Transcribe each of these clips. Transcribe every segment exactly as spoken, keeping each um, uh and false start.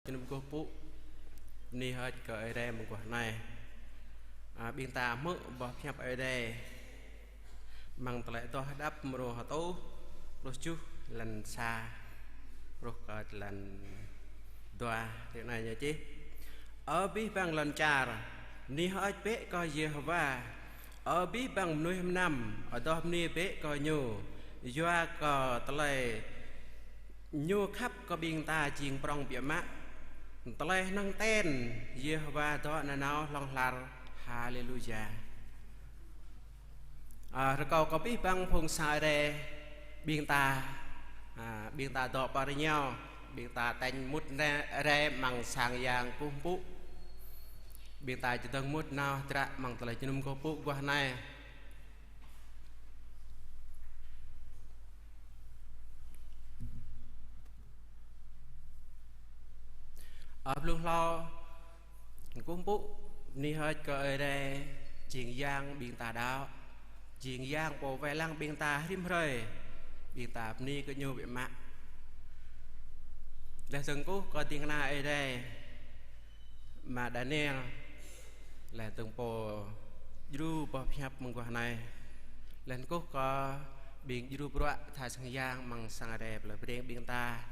Jơnum kơkuh pơpŭ, bơni hơơč kơ Ơi Adai mơguah anai. A, ƀing ta hmư̆ boh hiăp Ơi Adai amăng tơlơi Adoh Hơđăp mrô hơtuh, pluh tơjuh, lăn sa truh kơ lăn dua, tui anai ñu čih: Ơ abih bang lŏn čar, bơni hơơč bĕ kơ Yêhôwa. Ơ abih bang mơnuih mơnam, adoh bơni bĕ kơ ñu, yua kơ tơlơi ñu khăp kơ ƀing ta jing prŏng biă mă. Tơlơi hơnơ̆ng ten Yêhôwa dŏ nanao hlŏng lar. Haleluya. A, rơkâo kơ abih bang phung sang Ơi Adai, ƀing ta, a, ƀing ta dŏ pơ rơngiao, ƀing ta tañ mŭt rai amăng sang yang kơkuh pơpŭ. Ƀing ta čơdơ̆ng mŭt nao hơdră amăng tơlơi jơnum kơkuh pơpŭ guah anai. Ơ, blung hlâo, kơkuh pơpŭ, bơni hơơč kơ Ơi Adai, jing yang ƀing ta đaŏ, jing yang pô wai lăng ƀing ta rĭm hrơi, ƀing ta bơni kơ ñu biă mă. Laih dơ̆ng kơkuh kơ ding kơna Ơi Adai, Ama Daniel, laih dơ̆ng pô djru boh hiăp mơguah anai. Laih kơkuh kơ ƀing djru bruă tha sang yang amăng sang Ơi Adai plơi Breng ƀing ta.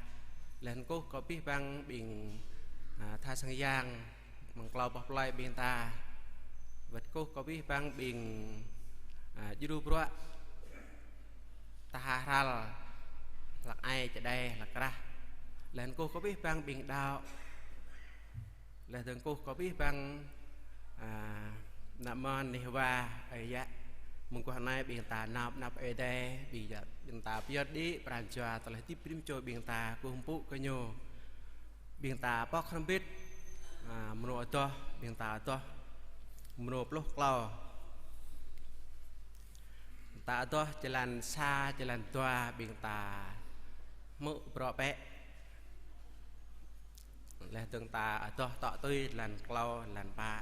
Laih kơkuh kơ abih bang ƀing, a, tha sang yang amăng klâo boh plơi ƀing ta. Wơ̆t kơkuh kơ abih bang ƀing, a, djru bruă tha hrăl, hlăk ai čơđai, hlăk krah. Laih kơkuh kơ abih bang ƀing đaŏ. Laih dơ̆ng kơkuh kơ abih bang, a, ană mơnuih wa, ơi yă. Mơguah anai ƀing ta nao pơ anăp Ơi Adai, ƀing yă, ƀing ta pơyơr đĭ pran jua tơlơi hơdip rĭm čô ƀing ta kơkuh pơpŭ kơ ñu. Ƀing ta pŏk hrŏm hơbĭt, a, mrô adoh, ƀing ta adoh mrô pluh klâo. Ta adoh čơlan sa, čơlan dua, ƀing ta hmư̆ brŏ bĕ. Laih dơ̆ng ta adoh tŏ tui lăn klâo, lăn pă.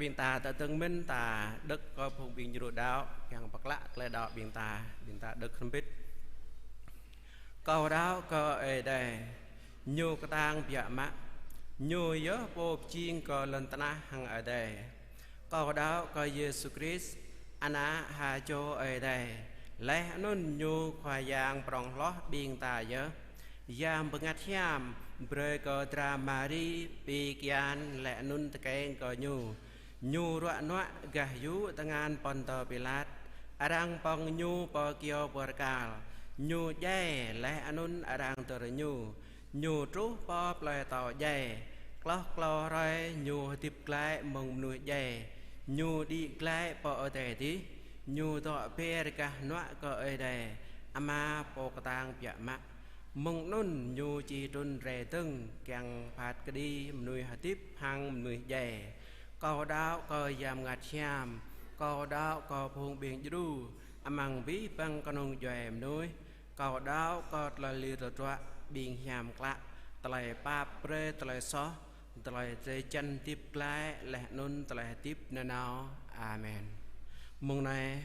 Ƀing ta tơdơ̆ng mơ̆n ta đŏk kơ phung ƀing djru đaŏ, kiăng pơklă tơlơi đaŏ ƀing ta, ƀing ta đŏk hrŏm hơbĭt. Kâo đaŏ kơ Ơi Adai, Ñu kơtang biă mă, Ñu yơh Pô pơjing kơ lŏn tơnah hăng adai. Kâo đaŏ kơ Yêsu Krist, Ană ha čô Ơi Adai, laih anŭn Ñu Khua Yang prŏng hloh ƀing ta yơh. Yang Bơngăt Hiam brơi kơ dra Mari pi kian laih anŭn tơkeng kơ Ñu. Ñu ruă nuă gah yŭ tơngan Pôntơ Pilat, arăng pơ̆ng Ñu pơ kyâo bơrkal. Ñu djai laih anŭn arăng dơr Ñu. Ñu truh pơ plơi atâo djai. Hloh klâo hrơi Ñu hơdip glaĭ mơ̆ng mơnuih djai. Ñu đĭ glaĭ pơ adai adih. Ñu dŏ ber gah hnuă kơ Ơi Adai, Ama Pô kơtang biă mă. Mơ̆ng anŭn Ñu či trŭn rai dơ̆ng kiăng phat kơđi mơnuih hơdip hăng mơnuih djai. Kâo đaŏ kơ Yang Bơngăt Hiam, kâo đaŏ kơ phung ƀing djru, amăng abih bang kơnung djuai mơnuih. Kâo đaŏ kơ tơlơi lir tơdruă ƀing hiam klă, tơlơi pap brơi tơlơi soh, tơlơi drơi jăn hơdip glaĭ laih anŭn tơlơi hơdip nanao. Amen. Mông anai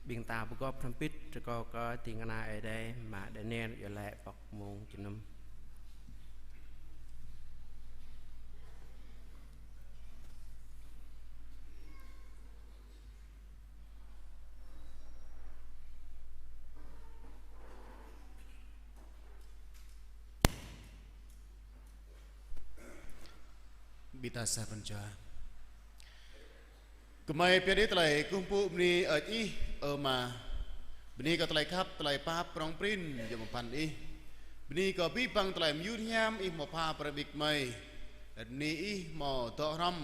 ƀing ta pơgop hrŏm hơbĭt rơkâo kơ ding kơna Ơi Adai mă Daniel iâu laĭ pŏk mông jơnum. Ƀing ta sa pran jua. Gơmơi pơyơr đĭ tơlơi kơkuh pơpŭ bơni hơơč Ih, ơ Ama. Bơni kơ tơlơi khăp, tơlơi pap prŏng prin yôm pơphan Ih. Bơni kơ abih bang tơlơi mơyun hiam Ih hmâo pha brơi ƀing gơmơi. Bơni Ih hmâo dŏ hrŏm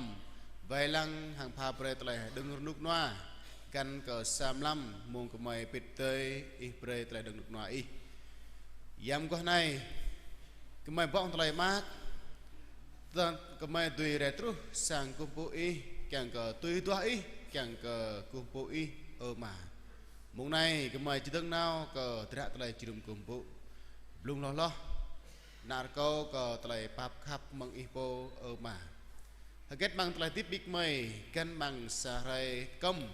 wai lăng hăng pha brơi tơlơi đơ̆ng rơnŭk rơnua. Găn kơ sa mlam mông gơmơi pĭt tơi Ih brơi tơlơi đơ̆ng rơnŭk rơnua Ih. Yam mơguah anai, gơmơi ƀơ̆ng tơlơi mơak, tơdang gơmơi dưi rai truh sang kơkuh pơpŭ Ih, kiăng kơ tui duah Ih, kiăng kơ kơkuh pơpŭ Ih, ơ Ama. Mông anai gơmơi či dơ̆ng nao kơ hơdră tơlơi jơnum kơkuh pơpŭ. Blung hloh hloh, nao rơkâo kơ tơlơi pap khăp mơ̆ng Ih pô, ơ Ama. Hơget mơ̆ng tơlơi hơdip ƀing gơmơi, găn mơ̆ng sa hrơi kơm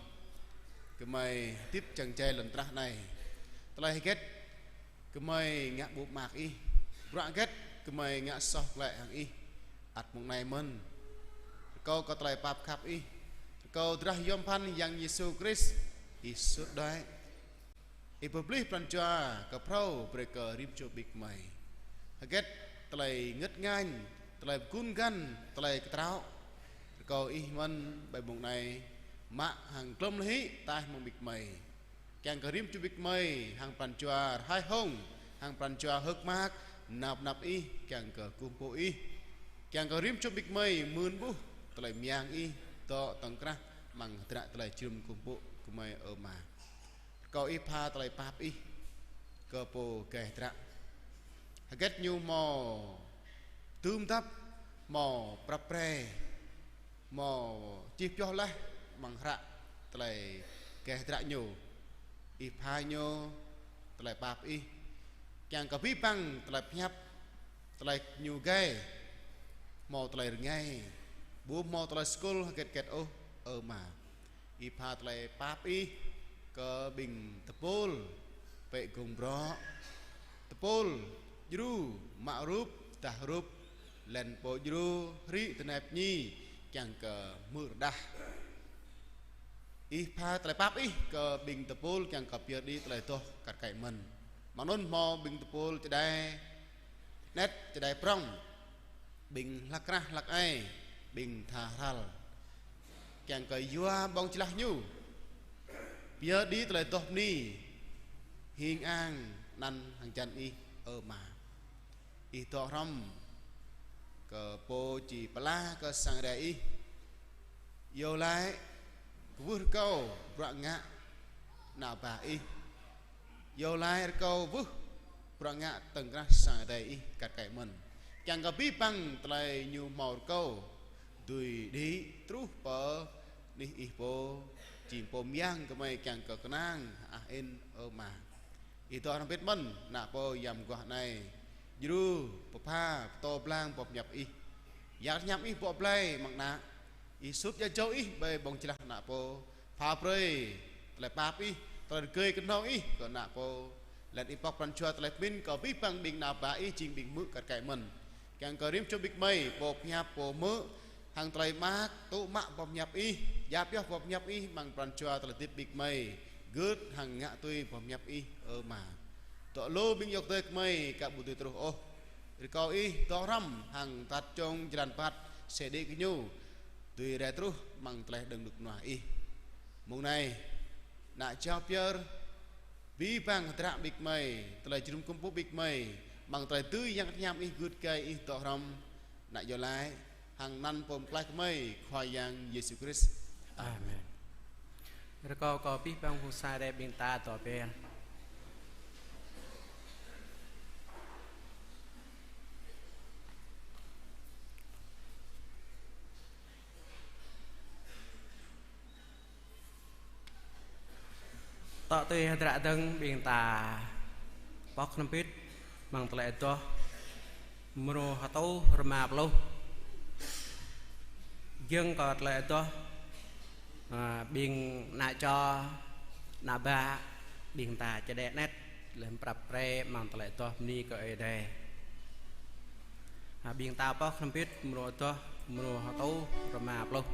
gơmơi hơdip čang djai lŏn tơnah anai. Tơlơi hơget gơmơi ngă ƀu mơak Ih, bruă hơget gơmơi ngă soh glaĭ hăng Ih, ăt mông anai mơ̆n. Rơkâo kơ tơlơi pap khăp Ih, rơkâo drah yôm pơphan Yang Yêsu Krist, Ih sut đuaĭ. Ih pơplih pran jua kơ phrâo brơi kơ rĭm čô ƀing gơmơi. Hơget tơlơi ngơ̆t ngañ, tơlơi pơgun găn, tơlơi kơtraŏ, rơkâo Ih mơ̆n ƀơi mông anai, mă hăng glŏm lĕ hĭ taih mơ̆ng ƀing gơmơi. Kiăng kơ rĭm čô ƀing gơmơi hăng pran jua rơhaih hông, hăng pran jua hơ̆k mơak, nao pơ anăp Ih kiăng kơ kơkuh pơpŭ Ih. Kiăng kơ rĭm čô ƀing gơmơi mưn ƀuh tơlơi mơyang Ih dŏ tŏng krah amăng hơdră tơlơi jơnum kơkuh pơpŭ gơmơi, ơ Ama. Rơkâo Ih pha tơlơi pap Ih kơ pô gai hơdră. Hơget ñu hmâo tơm dăp, hmâo prăp pre, hmâo čih pioh laih amăng hră tơlơi gai hơdră ñu. Ih pha ñu tơlơi pap Ih. Kiăng kơ abih bang tơlơi pơhiăp, tơlơi ñu gai, hmâo tơlơi rơngai, ƀu hmâo tơlơi skul hơget hơget ôh, ơ Ama. Ih pha tơlơi pap Ih kơ ƀing tơpul pĕ gông brŏ, tơpul djru mă rup, dah rup, lĕn pô djru hrĭ tơnap ñi kiăng kơ hmư̆ rơđah. Ih pha tơlơi pap Ih kơ ƀing tơpul kiăng kơ pơyơr đĭ tơlơi adoh kar kaĭ mơ̆n. Mơ̆ng anŭn hmâo ƀing tơpul čơđai anet, čơđai prŏng, ƀing hlak krah hlak ai, ƀing tha hral. Kiăng kơ yua ƀơ̆ng jơlah ñu pơyơr đĭ tơlơi adoh bơni, hing ang anăn hăng jăn Ih, ơ Ama. Ih dŏ hrŏm kơ pô či pơala kơ sang Ơi Adai Ih. Iâu laĭ kwưh rơkâo bruă ngă ană bă Ih. Iâu laĭ rơkâo kwưh bruă ngă tŏng krah sang Ơi Adai Ih kar kaĭ mơ̆n. Kiăng kơ abih bang tơlơi ñu hmâo rơkâo dưi đĭ truh pơ anih Ih pô, jing pô mơyang gơmơi kiăng kơ kơnang hơăh ên, ơ Ama. Ih dŏ hrŏm hơbĭt mơ̆n ană pô yam mơguah anai. Djru pơpha pơtô blang boh pơhiăp Ih. Yang hiam Ih bŏ blai amăng ană. Ih sut ia jâo Ih ƀơi ƀơ̆ng jơlah ană pô. Pha brơi tơlơi pap Ih, tơlơi rơgơi kơnong Ih kơ ană pô. Laih anŭn Ih pŏk pran jua tơlơi pơmĭn kơ abih bang ƀing ană bă Ih jing ƀing hmư̆ kar kaĭ mơ̆n. Kiăng kơ rĭm čô ƀing gơmơi, pô pơhiăp, pô hmư̆, hăng tơlơi mơak, tŭ mă boh pơhiăp Ih, djă pioh boh pơhiăp Ih amăng pran jua tơlơi hơdip ƀing gơmơi, gưt hăng ngă tui boh pơhiăp Ih, ơ Ama. Dŏ lu ƀing ayŏng adơi gơmơi aka ƀu dưi truh ôh. Rơkâo Ih dŏ hrŏm hăng tat čong jơlan phat, sĭ đĭ kơ ñu dưi rai truh amăng tơlơi hơđơ̆ng rơnŭk rơnua Ih. Mông anai, ană jao pơyơr abih bang hơdră ƀing gơmơi, tơlơi jơnum kơkuh ƀing gơmơi, amăng tơlơi dưi Yang Bơngăt Hiam Ih gưt gai, Ih dŏ hrŏm, ană iâu laĭ hăng anăn Pô Pơklaih gơmơi, Khua Yang Yêsu Krist. Amen. Rơkâo kơ abih bang phung sa đe ƀing ta dŏ pơyơr. Tŏ tui hơdră dơ̆ng ƀing ta pŏk hrŏm hơbĭt amăng tơlơi adoh mrô hơtuh rơma pluh. Giŏng kơ tơlơi adoh, a, ƀing ană čô, ană bă, ƀing ta čơđeh anet, laih prăp pre amăng tơlơi adoh bơni kơ Ơi Adai. A, ƀing ta pŏk hrŏm hơbĭt mrô adoh mrô hơtuh rơma pluh.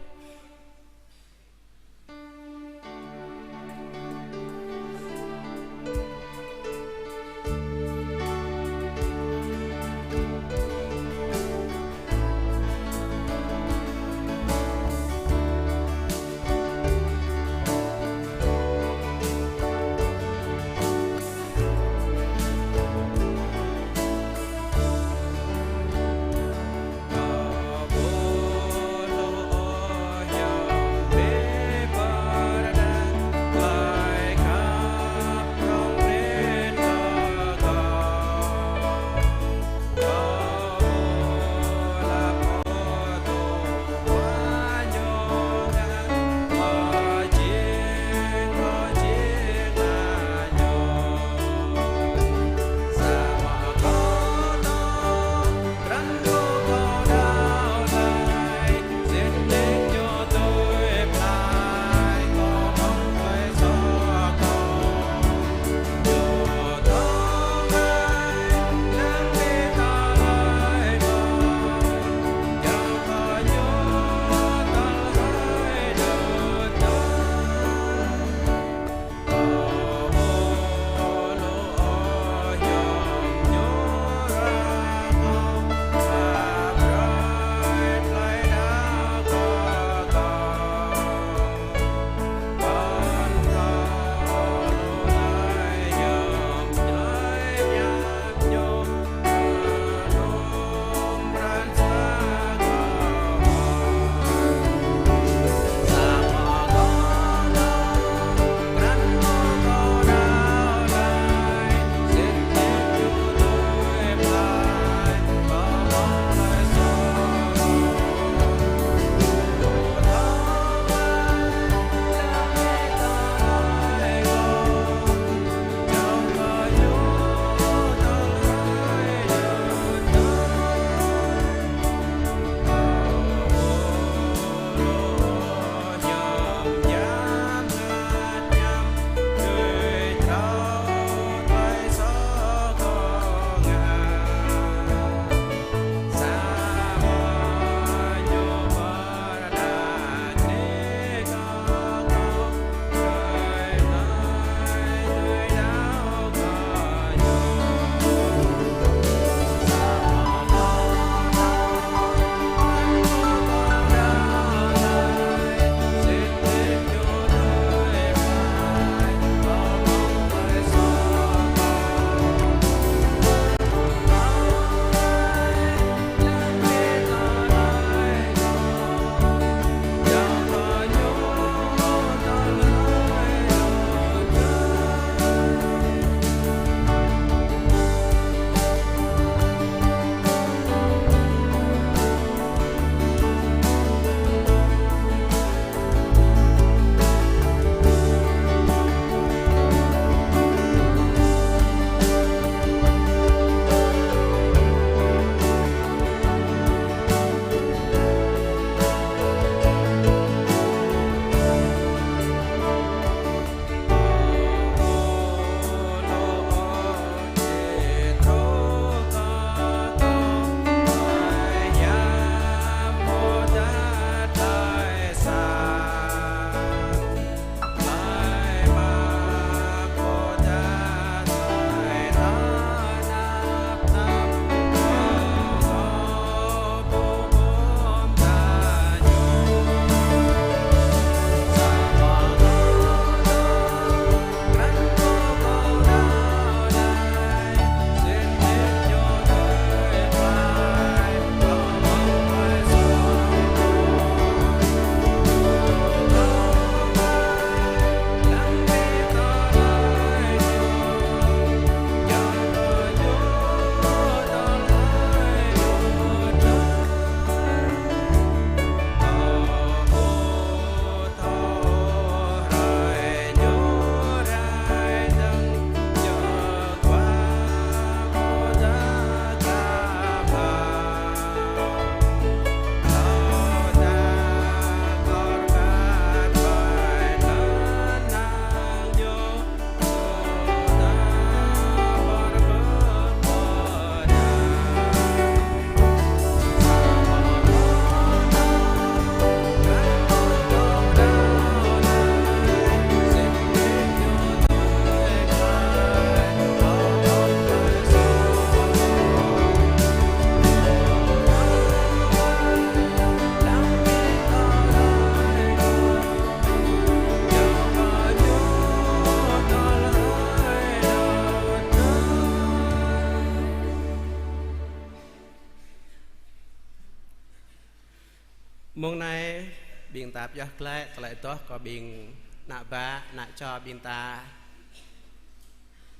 Mông anai ƀing ta pioh glaĭ tơlơi adoh kơ ƀing ană bă, ană čô ƀing ta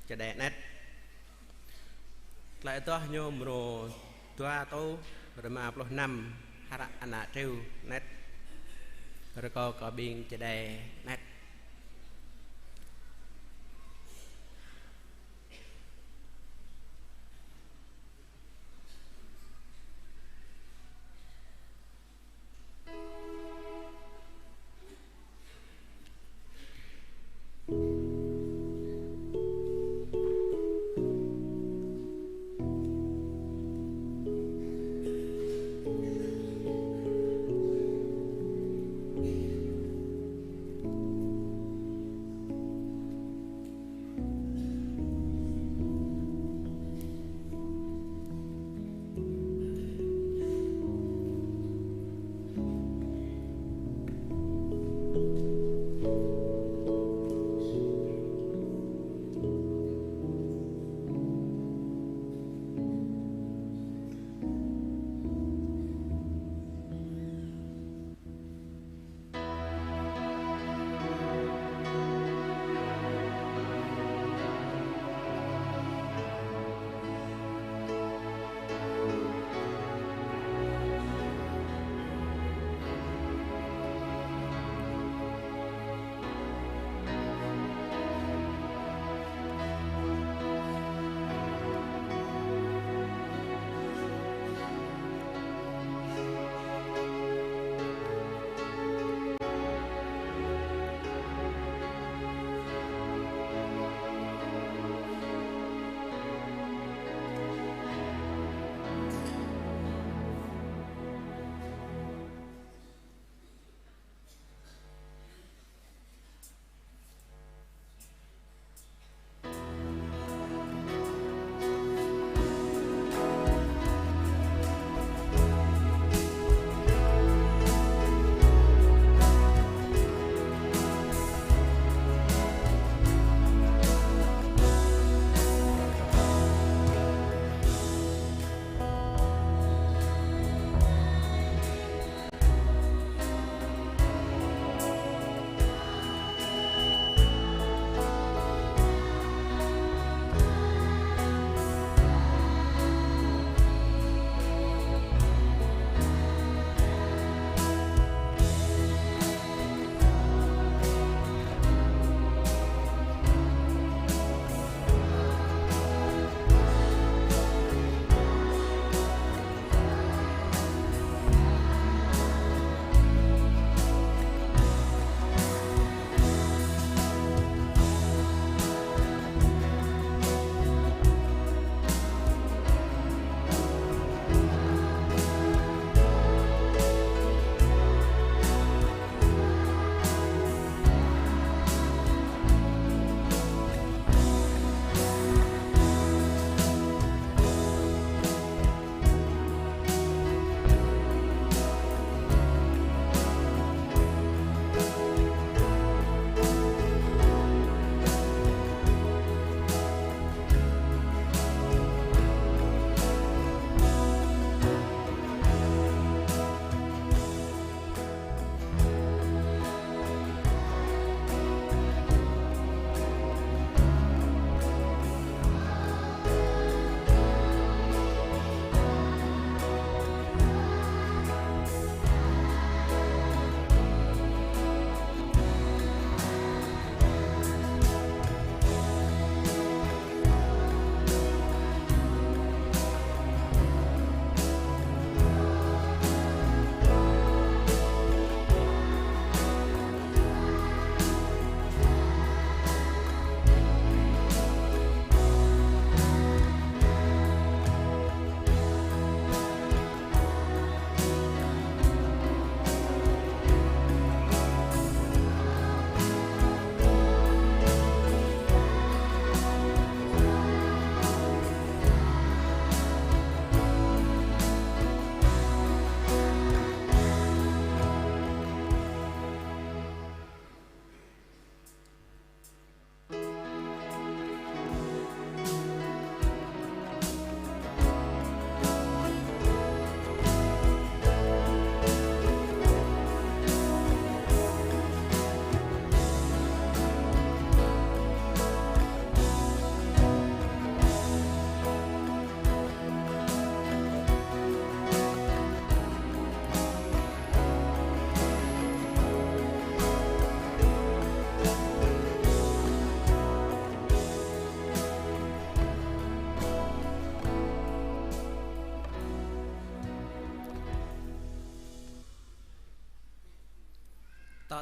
Čơđai anet. Tơlơi adoh ñu mrô dua rơtuh rơma pluh năm, hră ană triu anet. Rơkâo kơ ƀing Čơđai anet.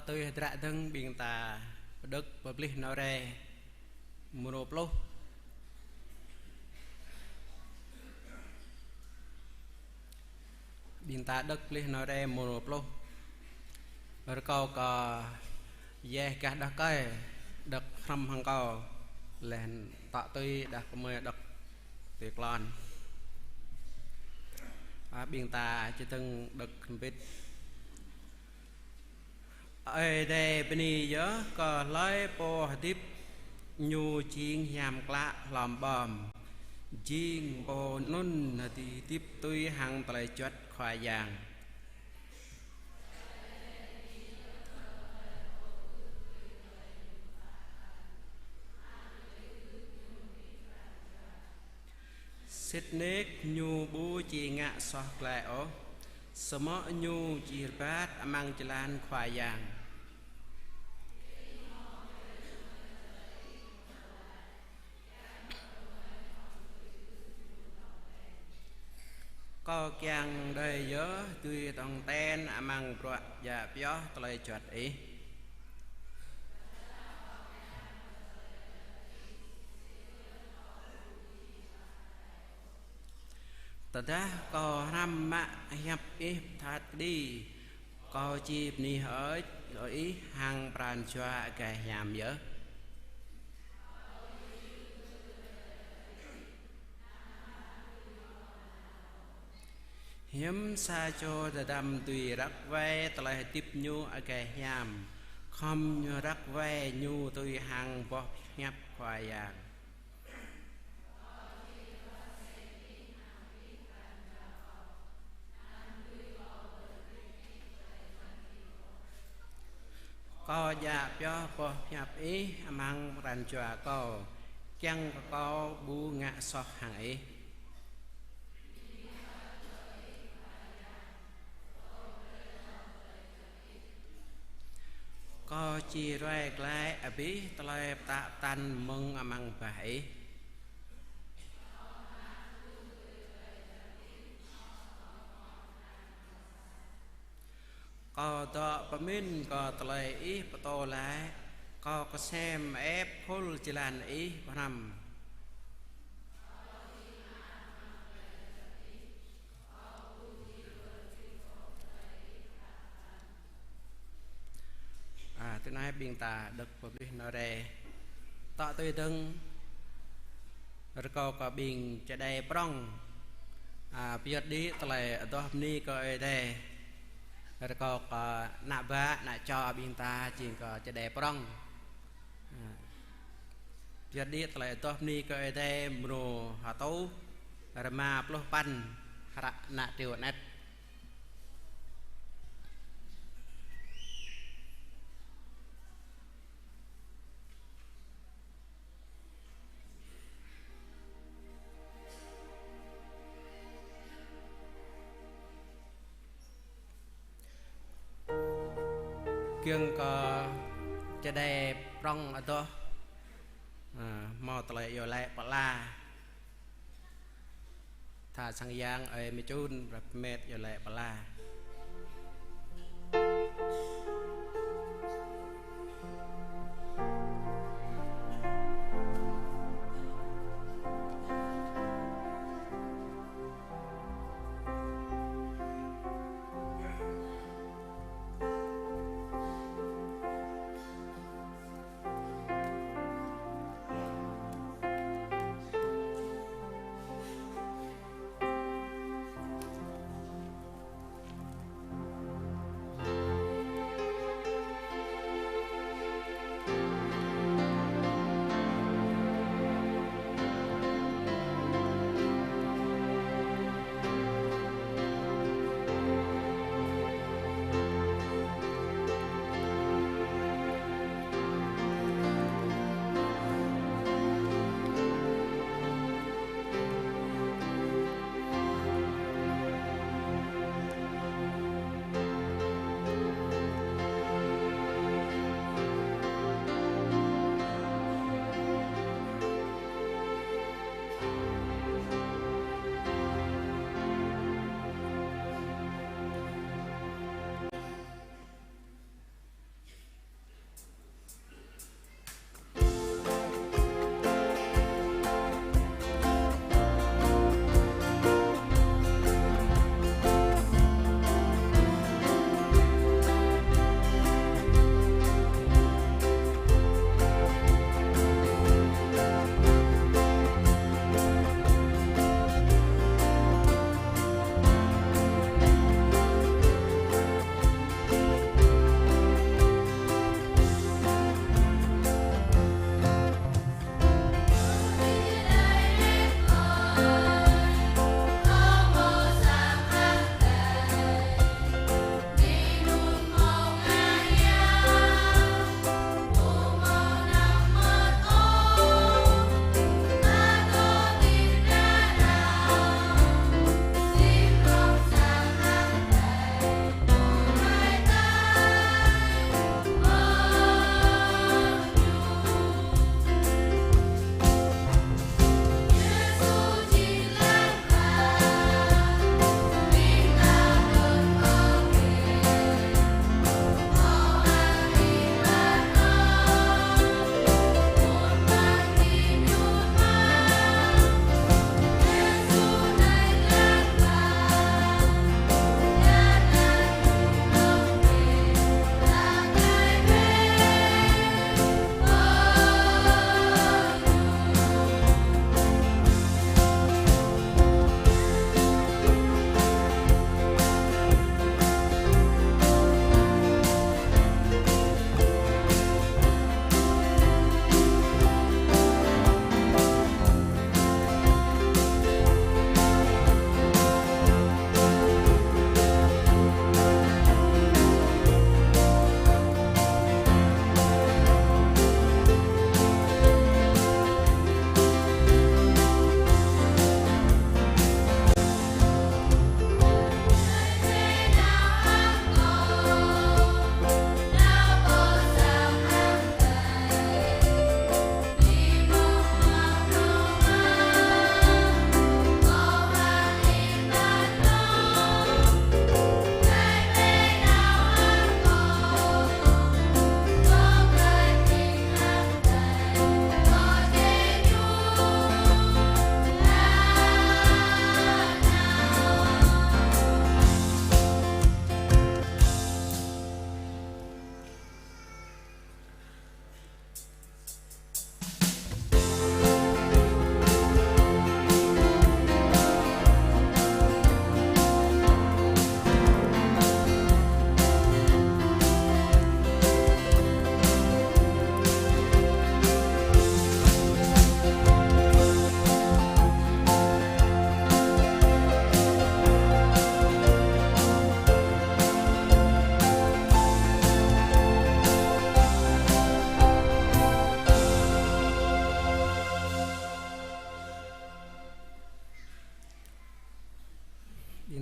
Tui hơdră dơ̆ng ƀing ta pơđŏk pơplih nao rai mrô pluh. Ƀing ta đŏk pơplih nao rai mrô pluh. Rơkâo kơ Yêh gah đah kơi đŏk hrŏm hăng kâo laih tŏ tui đah kơmơi đŏk tui klon. A, ƀing ta čơdơ̆ng đŏk hrŏm bĭt. Ơi Adai bơni yơh kơ hlơi pô hơdip ñu jing hiam klă hlom ƀơm, jing pô anŭn hơdip tui hăng tơlơi juăt Khua Yang. Sĭt nik ñu ƀu či ngă soh glaĭ ôh, samơ̆ ñu či rơbat amăng jơlan Khua Yang. Kâo kiăng đơi yơh dưi tong ten amăng bruă djă pioh tơlơi juăt Ih. Tơdah kâo hrăm mă hiăp Ih pơthat kơđi, kâo či bơni hơơč kơ Ih hăng pran jua agaih hiam yơh. Hiư̆m sa čô tơdăm dưi răk wai tơlơi hơdip ñu agaih hiam, khŏm ñu răk wai ñu tui hăng boh hiăp Khua Yang. Kâo djă pioh boh hiăp Ih amăng pran jua kâo, kiăng kơ kâo ƀu ngă soh hăng Ih. Kâo či ruai glaĭ abih tơlơi pơtă pơtăn mơ̆ng amăng bah Ih. Kâo dŏ pơmĭn kơ tơlơi Ih pơtô laĭ, kâo kơsem ĕp khul jơlan Ih pơhrăm. A, tui anai ƀing ta đŏk pơplih nao rai. Tŏ tui dơ̆ng, rơkâo kơ ƀing čơđai prŏng, a, pơyơr đĭ tơlơi adoh bơni kơ Ơi Adai. Rơkâo kơ ană bă, ană čô ƀing ta jing kơ čơđai prŏng. A, pơyơr đĭ tơlơi adoh bơni kơ Ơi Adai mrô hơtuh, rơma pluh păn, hră ană triu anet. Kiăng kơ čơđai prŏng adoh, a, hmâo tơlơi iâu laĭ pơala. Tha sang yang ơi mơ čun, rơp met iâu laĭ pơala.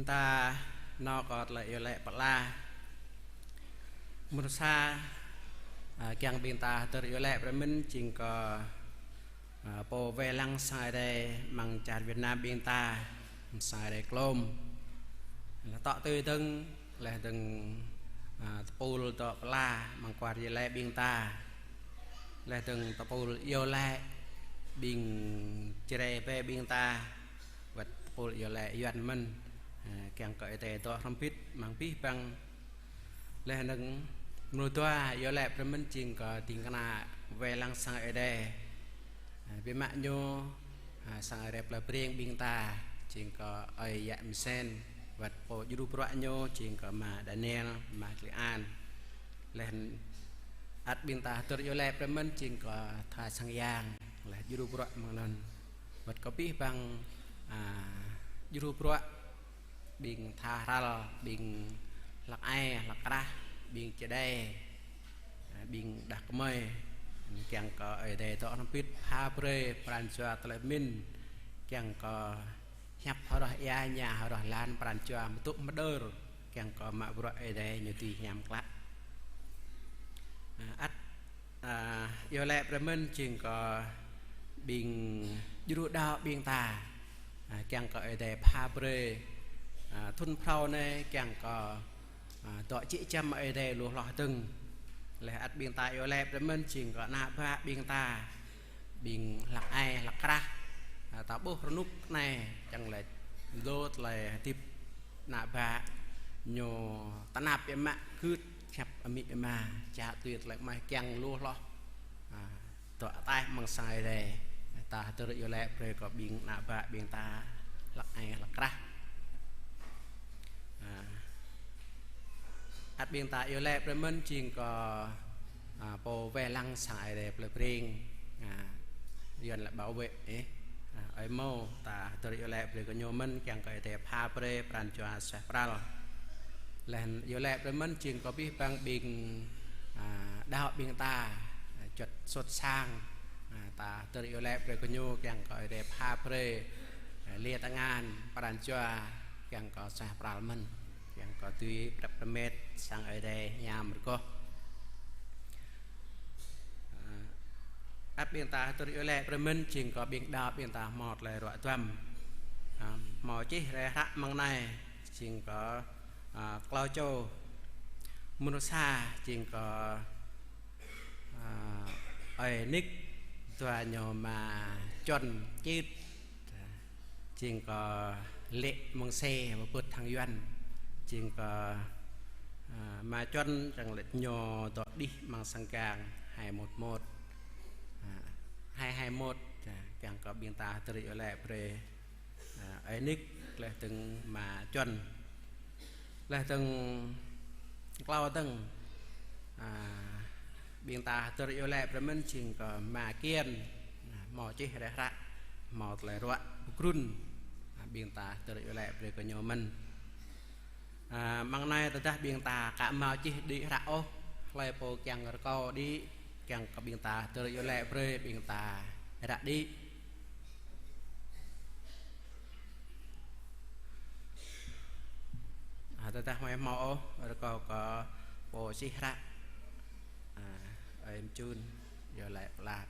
Ta nao kơ tơlơi iâu laĭ pơala. Mơnuih sa, a, kiăng ƀing ta hơdơr iâu laĭ brơi mơ̆n jing kơ, a, pô wai lăng sang Ơi Adai amăng čar Việt Nam ƀing ta, sang Ơi Adai klôm. Laih tŏ tui dơ̆ng, laih dơ̆ng, a, tơpul dŏ pơala amăng kual jơlai ƀing ta. Laih dơ̆ng tơpul iâu laĭ ƀing Jrai ƀing ta. Wơ̆t tơpul iâu laĭ Yuan mơ̆n, a, kiăng kơ Ơi Adai dŏ hrŏm hơbĭt amăng abih bang. Laih dơ̆ng mơnuih dua iâu laĭ brơi mơ̆n jing kơ ding kơna wai lăng sang Ơi Adai. A, biă mă ñu, a, sang Ơi Adai plei Breng ƀing ta, jing kơ ơi Yă Mơsen, wơ̆t pô djru bruă ñu jing kơ ama Daniel, ama Kli An. Laih ăt ƀing ta hơdơr iâu laĭ brơi mơ̆n jing kơ tha sang yang, laih djru bruă mơ̆ng anŭn. Wơ̆t kơ abih bang, a, djru bruă ƀing tha hrăl, ƀing hlăk ai, hlăk krah, ƀing čơđai, a, ƀing đah kơmơi. Kiăng kơ Ơi Adai dŏ hrŏm hơbĭt pha brơi pran jua tơlơi pơmĭn. Kiăng kơ hiăp hơroh ia, ña hơroh lan, pran jua mơtŭ mơđơr. Kiăng kơ mă bruă Ơi Adai ñu dưi hiam klă. A, ăt, a, iâu laĭ brơi mơ̆n jing kơ ƀing djru đaŏ ƀing ta. A, kiăng kơ Ơi Adai pha brơi, a, thŭn phrâo anai kiăng kơ, a, dŏ jĕ jăm Ơi Adai lu hloh dơ̆ng. Laih ăt ƀing ta iâu laĭ brơi mơ̆n jing kơ ană bă ƀing ta, ƀing hlăk ai, hlăk krah, a, ta ƀuh rơnŭk anai, čang lĕ dŏ tơlơi hơdip ană bă ñu tơnap biă mă, gưt hiăp amĭ ama, čă tui tơlơi mơai kiăng lu hloh. A, dŏ ataih amăng sang Ơi Adai. Ta hơdơr iâu laĭ brơi kơ ƀing ană bă ƀing ta hlăk ai hlăk krah. A, ăt ƀing ta iâu laĭ brơi mơ̆n jing kơ, a, pô wai lăng sang Ơi Adai plei Breng. A, Yuan lĕ bảo vệ, ê. A, ơi Mâu, ta hơdơr iâu laĭ brơi kơ ñu mơ̆n kiăng kơ Ơi Adai pha brơi pran jua suaih pral. Laih iâu laĭ brơi mơ̆n jing kơ abih bang ƀing, a, đaŏ ƀing ta, a, juăt sôt sang. A, ta hơdơr iâu laĭ brơi kơ ñu kiăng kơ Ơi Adai pha brơi, a, lia tơngan, pran jua kiăng kơ suaih pral mơ̆n, kiăng kơ dưi prăp rơmet sang Ơi Adai hiam rơgoh. A, ăt ƀing ta hơdơr iâu laĭ brơi mơ̆n jing kơ ƀing đaŏ ƀing ta hmâo tơlơi ruă duăm. A, hmâo čih rai hră amăng anai jing kơ, a, klâo čô. Mơnuih sa jing kơ, a, ơi Nik, dua ñu ama Čuăn Čit, jing kơ lĕ mơ̆ng xe pơpưt hăng Yuan. Jing kơ, a, ama Čuăn čang lĕ ñu dŏ đih amăng sang gang hai một một, a, hai hai một, a, kiăng kơ ƀing ta hơdơr iâu laĭ brơi, a, ơi Nik, laih dơ̆ng ama Čuăn. Laih dơ̆ng klâo dơ̆ng, a, ƀing ta hơdơr iâu laĭ brơi mơ̆n jing kơ ama Kiên, a, hmâo čih rai hră, hmâo tơlơi ruă pơgrŭn, a, ƀing ta hơdơr iâu laĭ brơi kơ ñu mơ̆n. A, amăng anai tơdah ƀing ta ka hmâo čih đĭ hră ôh, hlơi pô kiăng rơkâo đĭ, kiăng kơ ƀing ta hơdơr iâu laĭ brơi ƀing ta ră đĭ. A, tơdah hmâo ôh, rơkâo kơ pô čih hră, a, ơi Mčun, iâu laĭ pơala.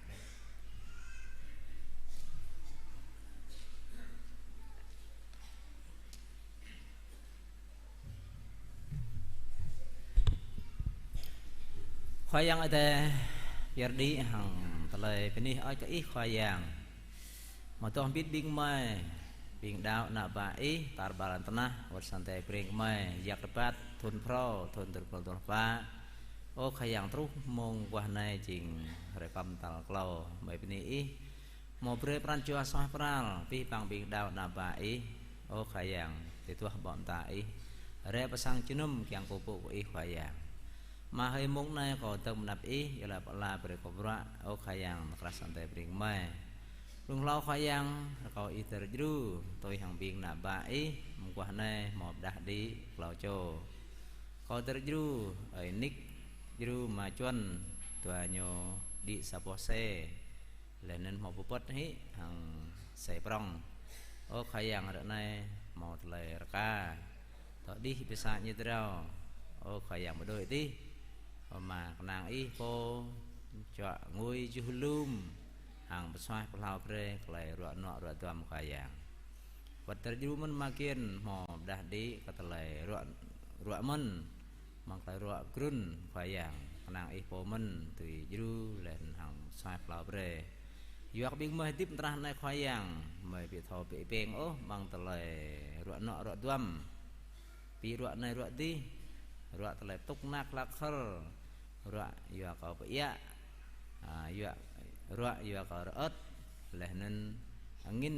Khua Yang Adai, pơyơr đĭ hăng tơlơi bơni hơơč kơ Ih Khua Yang. Mơ̆ dŏ hơbĭt ƀing gơmơi, ƀing đaŏ ană bă Ih, tar ƀar lŏn tơnah, wơ̆t sang Ơi Adai Breng gơmơi, yak rơbat, thŭn phrâo, thŭn dua rơbâo dua pluh pă. Ơ Khua Yang, truh mông mơguah anai jing hrơi pă tal klâo, gơmơi bơni Ih. Hmâo brơi pran jua suaih pral, abih bang ƀing đaŏ ană bă Ih. Ơ Khua Yang, tơl tuah ƀô̆ mơta Ih. Rai pơ sang jơnum kiăng kơ pơpŭ kơ Ih Khua Yang. Mă hơi mông anai kâo dơ̆ng mơnăp Ih, iâu laĭ pơala brơi kơ bruă, ơ Khua Yang, tơkrah sang Ơi Adai Breng gơmơi. Blung hlâo Khua Yang, rơkâo Ih hơdơr djru, tui hăng ƀing ană bă Ih, mơguah anai hmâo pơđah đĭ klâo čô. Kâo hơdơr djru, ơi Nik, djru ama Čuăn, dua ñu đĭ sa boh xe. Laih anŭn hmâo pơpŭt hĭ hăng xe prŏng. Ơ Khua Yang, ră anai hmâo tơlơi rơka. Tơdih pơsat ñu drao. Ơ Khua Yang pơđuaĭ adih. Ơ Ama, kơnang Ih pô čuă ngui juh lum hăng pơsuaih pơhlao brơi tơlơi ruă nuă ruă duăm Khua Yang. Wơ̆t tơdjru mơ̆n Ama kian hmâo pơđah đĭ kơ tơlơi ruă, ruă mơ̆n, mơ̆ng tơlơi ruă grŭn Khua Yang. Kơnang Ih pô mơ̆n tui djru laih anŭn hăng pơsuaih pơhlao brơi. Yua kơ ƀing gơmơi hơdip tơnah anai Khua Yang, gơmơi ƀu thâo bĕ pĕng ôh mơ̆ng tơlơi ruă nuă ruă duăm. Ƀu ruă anai ruă adih, ruă tơlơi tŭk nak hlak hơr, ruă yua kơ pơiă, a, yua, ruă yua kơ rơơ̆t, laih anŭn angin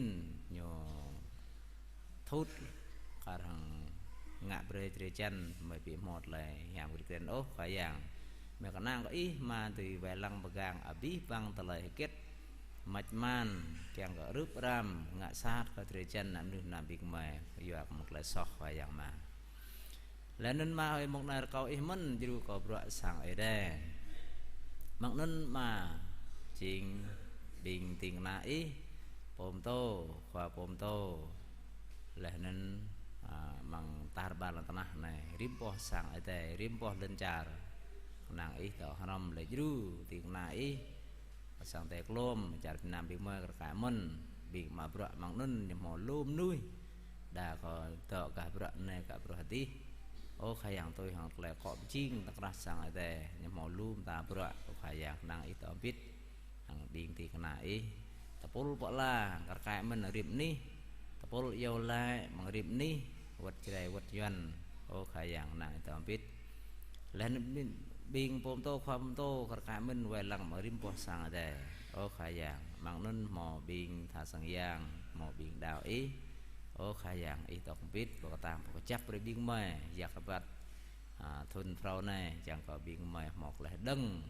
ñu thut kar hăng ngă brơi drơi jăn, gơmơi ƀu hmâo tơlơi hiam kơdrưh kơdrăn ôh Khua Yang. Gơmơi kơnang kơ Ih Ama dưi wai lăng pơgang abih bang tơlơi hơget, mač man, kiăng kơ rưp ram, ngă sat kơ drơi jăn ană mơnuih ană ƀing gơmơi, yua kơ mơ̆ng tơlơi soh Khua Yang Ama. Laih anŭn Ama ơi, mông anai rơkâo Ih mơ̆n djru kơ bruă sang Ơi Adai. Mơ̆ng anŭn Ama jing ƀing ding kơna Ih, pô pơtô, khua pô pơtô. Laih anŭn, a, mơ̆ng tar ƀar lŏn tơnah anai, rĭm boh sang Ơi Adai, rĭm boh lŏn čar. Kơnang Ih dŏ hrŏm laih djru ding kơna Ih, sang Ơi Adai klôm, čar Việt Nam ƀing gơmơi kar kaĭ mơ̆n, ƀing mă bruă mơ̆ng anŭn ñu hmâo lu mơnuih. Đa kơ dŏ gah bruă anai gah bruă adih. Ơ Khua Yang, tui hăng tơlơi akŏ pơjing tơkrah sang Ơi Adai, ñu hmâo lu mơta bruă, ơ Khua Yang, kơnang Ih dŏ hơbĭt hăng ƀing ding kơna Ih. Tơpul pơala kar kaĭ mơ̆n rĭm anih, tơpul iâu laĭ mơ̆ng rĭm anih, wơ̆t Jrai wơ̆t Yuan, ơ Khua Yang, kơnang Ih dŏ hơbĭt. Laih anŭn ƀing, ƀing pô pơtô, khua pơtô kar kaĭ mơ̆n wai lăng mơ̆ng rĭm boh sang Ơi Adai. Ơ Khua Yang, mơ̆ng anŭn hmâo ƀing tha sang yang, hmâo ƀing đaŏ Ih. Ơ Khua Yang, Ih dŏ hơbĭt, pơkơtang pơkơjăp brơi ƀing gơmơi, yak rơbat, a, thŭn phrâo anai, čang kơ ƀing gơmơi hmâo tơlơi hơđơ̆ng.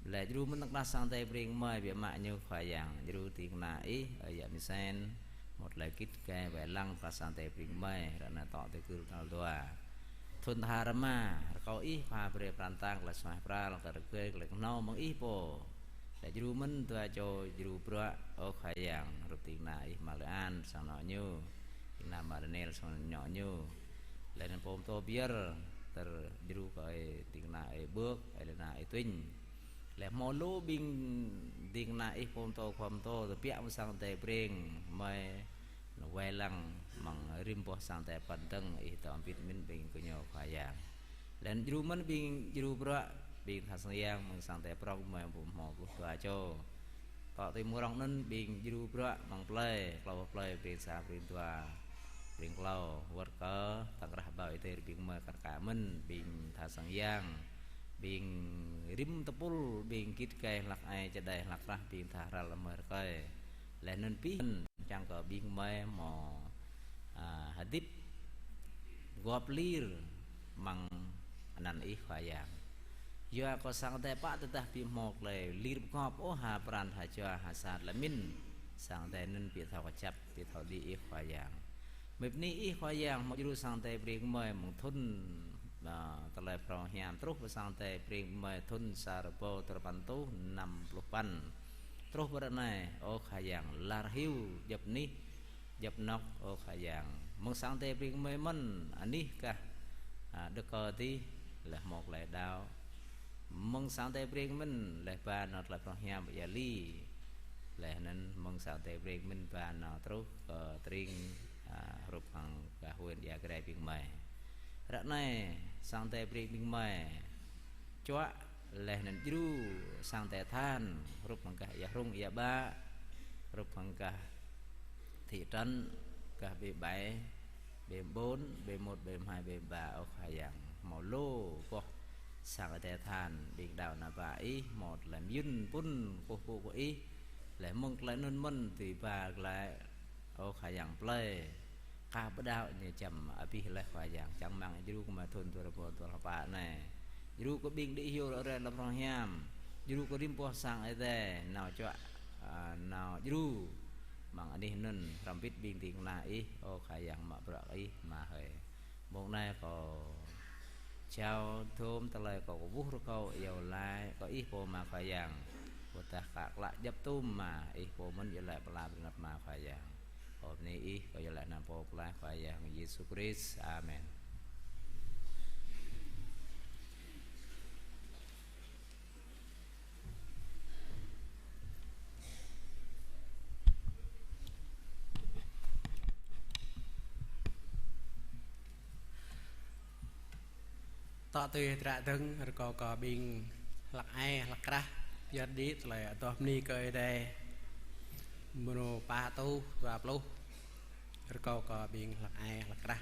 Laih djru mơ̆n tơkrah sang Ơi Adai brơi ƀing gơmơi biă mă ñu Khua Yang, djru ding kơna Ih, ơi yă Misen, hmâo tơlơi git gai wai lăng tơkrah sang Ơi Adai brơi ƀing gơmơi, ră anai tŏ tơgŭ tal dua. Thŭn tha rơma, rơkâo Ih pha brơi pran tang tơlơi suaih pral, tơlơi rơgơi, tơlơi kơhnâo mơ̆ng Ih pô. Laih djru mơ̆n dua čô djru bruă, ơ Khua Yang, hrup ding kơna Ih Ama Lê An, sang anŏ ñu, ding kơna Ama Daniel, sang anŏ ñu. Laih anŭn pô pơtô Biar, tơdjru kơ ơi ding kơna Ơi Bưk, ơi Lena, ơi Tuin. Laih hmâo lu ƀing ding kơna Ih pô pơtô, khua pơtô, tơbiă mơ̆ng sang Ơi Adai brơi gơmơi wai lăng mơ̆ng rĭm boh sang Ơi Adai pơ̆n dơ̆ng, Ih dŏ hơbĭt mơ̆n ƀing gơñu Khua Yang. Laih anŭn djru mơ̆n ƀing djru bruă, ƀing tha sang yang mơ̆ng sang Ơi Adai prŏng gơmơi ƀu hmâo pluh dua čô. Tŏ tui mơ̆ng rŏng anŭn ƀing djru bruă mơ̆ng plơi, klâo boh plơi, Breng Sa, Breng Dua, Breng Klâo, wơ̆t kơ tơkrah ƀơi Ơi Adai ƀing gơmơi kar kaĭ mơ̆n, ƀing tha sang yang, ƀing rĭm tơpul, ƀing git gai hlak ai čơđai hlak rah, ƀing tha hral gơmơi rơkơi. Laih anŭn pih čang kơ ƀing gơmơi hmâo, a, hơdip gŏp lir mơ̆ng anăn Ih Khua Yang. Yua kơ sang Ơi Adai pă tơdah ƀu hmâo tơlơi lir pơgop ôh ha pran ha jua ha sat lĕ mĭn, sang Ơi Adai anŭn ƀu thâo kơjăp, ƀu thâo đĭ Ih Khua Yang. Mơ̆ng anai Ih Khua Yang hmâo djru sang Ơi Adai brơi gơmơi mơ̆ng thŭn, a, tơlơi phrâo hiam truh pơ sang Ơi Adai brơi gơmơi thŭn sa rơbâo duarơpăn rơtuh năm pluh păn. Truh pơ ră anai, ơ Khua Yang, lar hyu djŏp anih, djŏp anŏ, ơ Khua Yang. Mơ̆ng sang Ơi Adai brơi gơmơi mơ̆n, anih kah, a, Đức Cơ adih, laih hmâo tơlơi đaŏ. Mơ̆ng sang Ơi Adai brơi mơ̆n, laih ba nao tơlơi phrâo hiam ƀơi Ia Li. Laih anŭn mơ̆ng sang Ơi Adai brơi mơ̆n ba nao truh kơ tring, a, hrup hăng gah huyện Ia Grai ƀing gơmơi. Ră anai, sang Ơi Adai brơi ƀing gơmơi čuă, laih anŭn djru sang Ơi Adai than, hrup hăng gah Ia Hrung Ia Ƀă, hrup hăng gah thị trấn, gah B bảy, B bốn, B một, B hai, B ba, ơ Khua Yang, hmâo lu boh sang Ơi Adai than, ƀing đaŏ ană bă Ih, hmâo tơlơi mơyŭn pŭn kơkuh pơpŭ kơ Ih, laih mơ̆ng tơlơi anŭn mơ̆n dưi ba glaĭ, ơ Khua Yang, plơi ka pơđaŏ ñu čăm abih laih Khua Yang, čang rơmang djru kơ gơmơi thŭn dua rơbâo dua pluh pă anai. Djru kơ ƀing đĭ hyu ră ruai tơlơi phrâo hiam, djru kơ rĭm boh sang Ơi Adai nao čuă, a, nao djru mơ̆ng anih anŭn, hrŏm hơbĭt ƀing ding kơna Ih, ơ Khua Yang, mă bruă kơ Ih, Ama hơi. Mông anai kâo jao dôm tơlơi kâo kwưh rơkâo iâu laĭ kơ Ih pô Ama Khua Yang. Ƀôdah kơ klă djŏp tum Ama, Ih pô mơ̆n iâu laĭ pơala brơi anăp Ama Khua Yang. Kâo bơni Ih, kâo iâu laĭ anăn Pô Pơklaih Khua Yang Yêsu Krist. Amen. Tŏ tui hră dơ̆ng, rơkâo kơ ƀing hlăk ai hlăk krah pơyơr đĭ tơlơi adoh bơni kơ Ơi Adai mrô pă rơtuh dua pluh. Rơkâo kơ ƀing hlăk ai hlăk krah.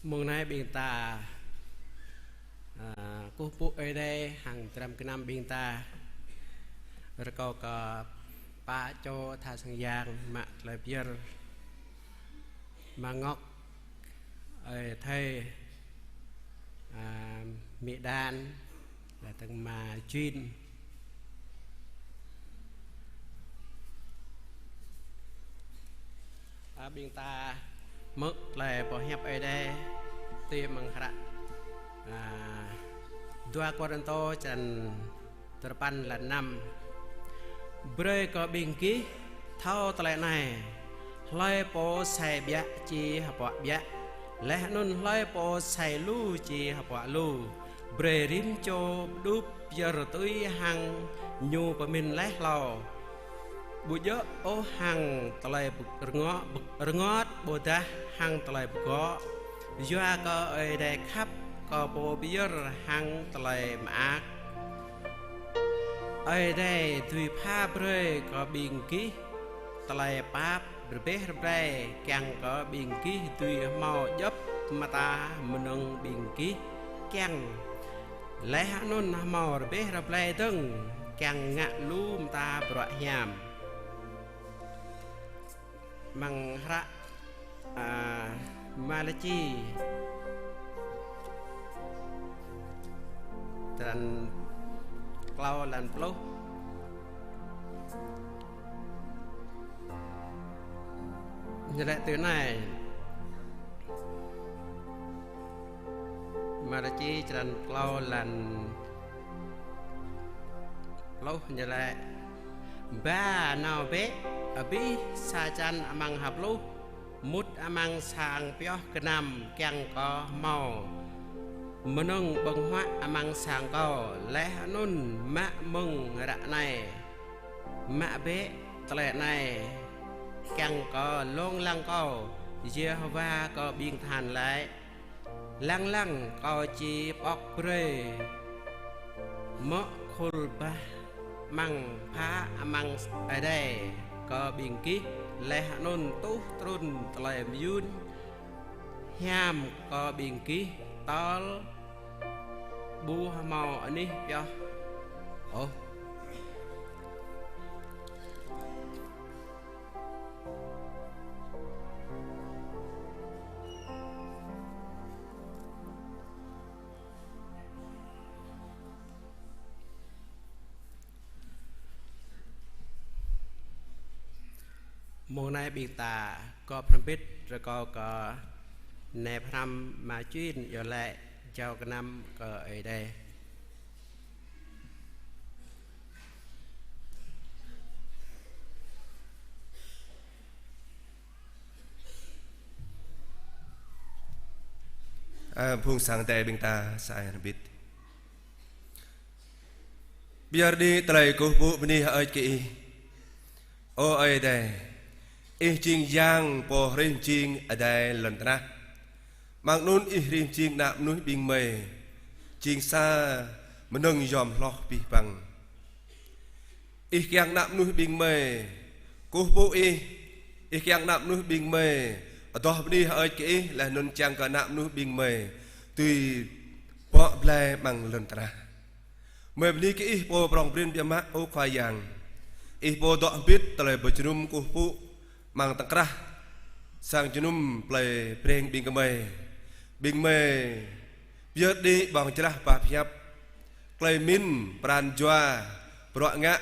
Mông anai ƀing ta, a, kơkuh pơpŭ Ơi Adai hăng dram gơnam ƀing ta. Rơkâo kơ pă čô tha sang yang mă tơlơi pơyơr, Ama Ngŏk, Ơi Thơi, a, Mĭ Đan, laih dơ̆ng Ama Jin. A, ƀing ta hmư̆ tơlơi pơhiăp Ơi Adai tui amăng hră, a, dua Kôrintô črăn duapăn lăn năm. Brơi kơ ƀing gih thâo tơlơi anai: hlơi pô sai ƀiă či hơpuă ƀiă, laih anŭn hlơi pô sai lu či hơpuă lu. Brơi rĭm čô pơđup pơyơr tui hăng ñu pơmĭn laih hlâo. Ƀu djơ̆ ôh hăng tơlơi rơngot, rơngot ƀôdah hăng tơlơi pơgŏ. Yua kơ Ơi Adai khăp kơ pô pơyơr hăng tơlơi mơak. Ơi Adai dưi pha brơi kơ ƀing gih tơlơi pap rơbeh rơbrơi, kiăng kơ ƀing gih dưi hơmâo djŏp mơta mơnơ̆ng ƀing gih kiăng. Laih anŭn hơmâo rơbeh rơbrơi dơ̆ng kiăng ngă lu mơta bruă hiam. Amăng hră, a, Malachi, črăn klâo lăn pluh. Ñu laĭ tui anai. Malachi črăn klâo lăn pluh ñu laĭ: Ba nao bĕ abih sa črăn amăng ha pluh, mŭt amăng sang pioh gơnam kiăng kơ hơmâo mơnơ̆ng ƀơ̆ng huă amăng sang kâo, laih anŭn mă mơ̆ng ră anai. Mă bĕ tơlơi anai kiăng kơ lông lăng kâo, Yêhôwa kơ ƀing tơhan laĭ. Lăng lăng kâo či pŏk brơi mơ̆ khul bah amăng pha amăng adai kơ ƀing gih, laih anŭn tuh trŭn tơlơi mơyŭn hiam kơ ƀing gih tơl ƀu hơmâo anih pioh ôh. Mông anai ƀing ta gŏp hrŏm hơbĭt rơkâo kơ nai pơhrăm Ama Chuyên iâu laĭ jao gơnam kơ Ơi Adai. A, phung sang Ơi Adai ƀing ta sa ai hrŏm hơbĭt. Pơyơr đĭ tơlơi kơkuh pơpŭ bơni hơơč kơ Ih. Ơ Ơi Adai, Ih jing Yang pô hrih jing adai lŏn tơnah. Mơ̆ng anŭn Ih hrih jing ană mơnuih ƀing gơmơi, jing sa mơnơ̆ng yom hloh abih bang. Ih kiăng ană mơnuih ƀing gơmơi kơkuh pơpŭ Ih, Ih kiăng ană mơnuih ƀing gơmơi adoh bơni hơơč kơ Ih, laih anŭn čang kơ ană mơnuih ƀing gơmơi dưi bŏ blai amăng lŏn tơnah. Gơmơi bơni kơ Ih pô prŏng prin biă mă, ơ Khua Yang. Ih pô dŏ hơbĭt tơlơi pơjơnum kơkuh pơpŭ amăng tơkrah sang jơnum plei Breng ƀing gơmơi. Ƀing gơmơi pơyơr đĭ ƀơ̆ng jơlah pap hiăp, tơlơi pơmĭn, pran jua, bruă ngă,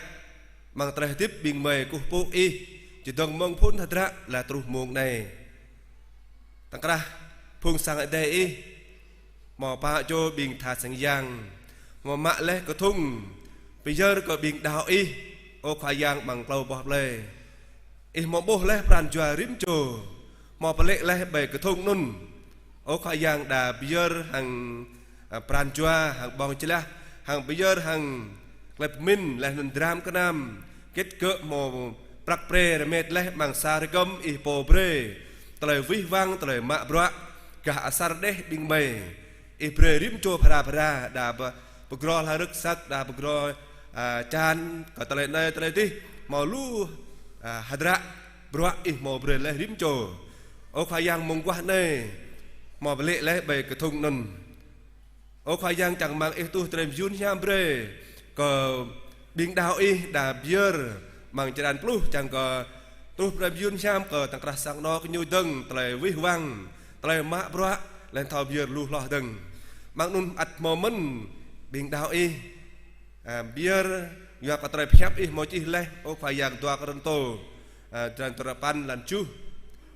amăng tơlơi hơdip ƀing gơmơi kơkuh pơpŭ Ih, čơdơ̆ng mơ̆ng phŭn hơdră laih truh mông anai. Tơkrah phung sang Ơi Adai Ih, hmâo pă čô ƀing tha sang yang, hmâo mă laih kơthŭng pơyơr kơ ƀing đaŏ Ih, ơ Khua Yang, amăng klâo boh plơi. Ih hmâo ƀuh laih pran jua rĭm čô, hmâo pơlĕ laih ƀơi kơthŭng anŭn. Ơ Khua Yang, đa pơyơr hăng, a, pran jua, hăng ƀơ̆ng jơlah, hăng pơyơr hăng tơlơi pơmĭn, laih anŭn dram gơnam, hơget gơ̆ hmâo prăk pre rơmet laih amăng sa rơgơ̆m Ih pô brơi tơlơi wih wăng, tơlơi mă bruă, gah asar đeh ƀing gơmơi. Ih brơi rĭm čô phara phara, đa pơ-, pơgrô hla rơ̆k sat, đa pơgrô, a, čan, kơ tơlơi anai tơlơi adih, hmâo lu, a, hơdră bruă Ih hmâo brơi laih rĭm čô. Ơ Khua Yang, mơguah anai, Hmâo pơlĕ laih ƀơi kơthŭng anŭn. Ơ Khua Yang, čang rơmang Ih tuh tơlơi mơyun hiam brơi kơ ƀing đaŏ Ih đa pơyơr amăng črăn pluh, čang kơ tuh tơlơi mơyun hiam kơ tơ̆ng krah sang anŏ kơ ñu dơ̆ng tơlơi wih wăng, tơlơi mă bruă, laih thâo pơyơr lu hloh dơ̆ng. Amăng anŭn ăt hmâo mơ̆n ƀing đaŏ Ih, a, pơyơr yua kơ tơlơi pơhiăp Ih hmâo čih laih, ơ Khua Yang, dua Kôrintô, a, črăn duarơpăn, lăn tơjuh.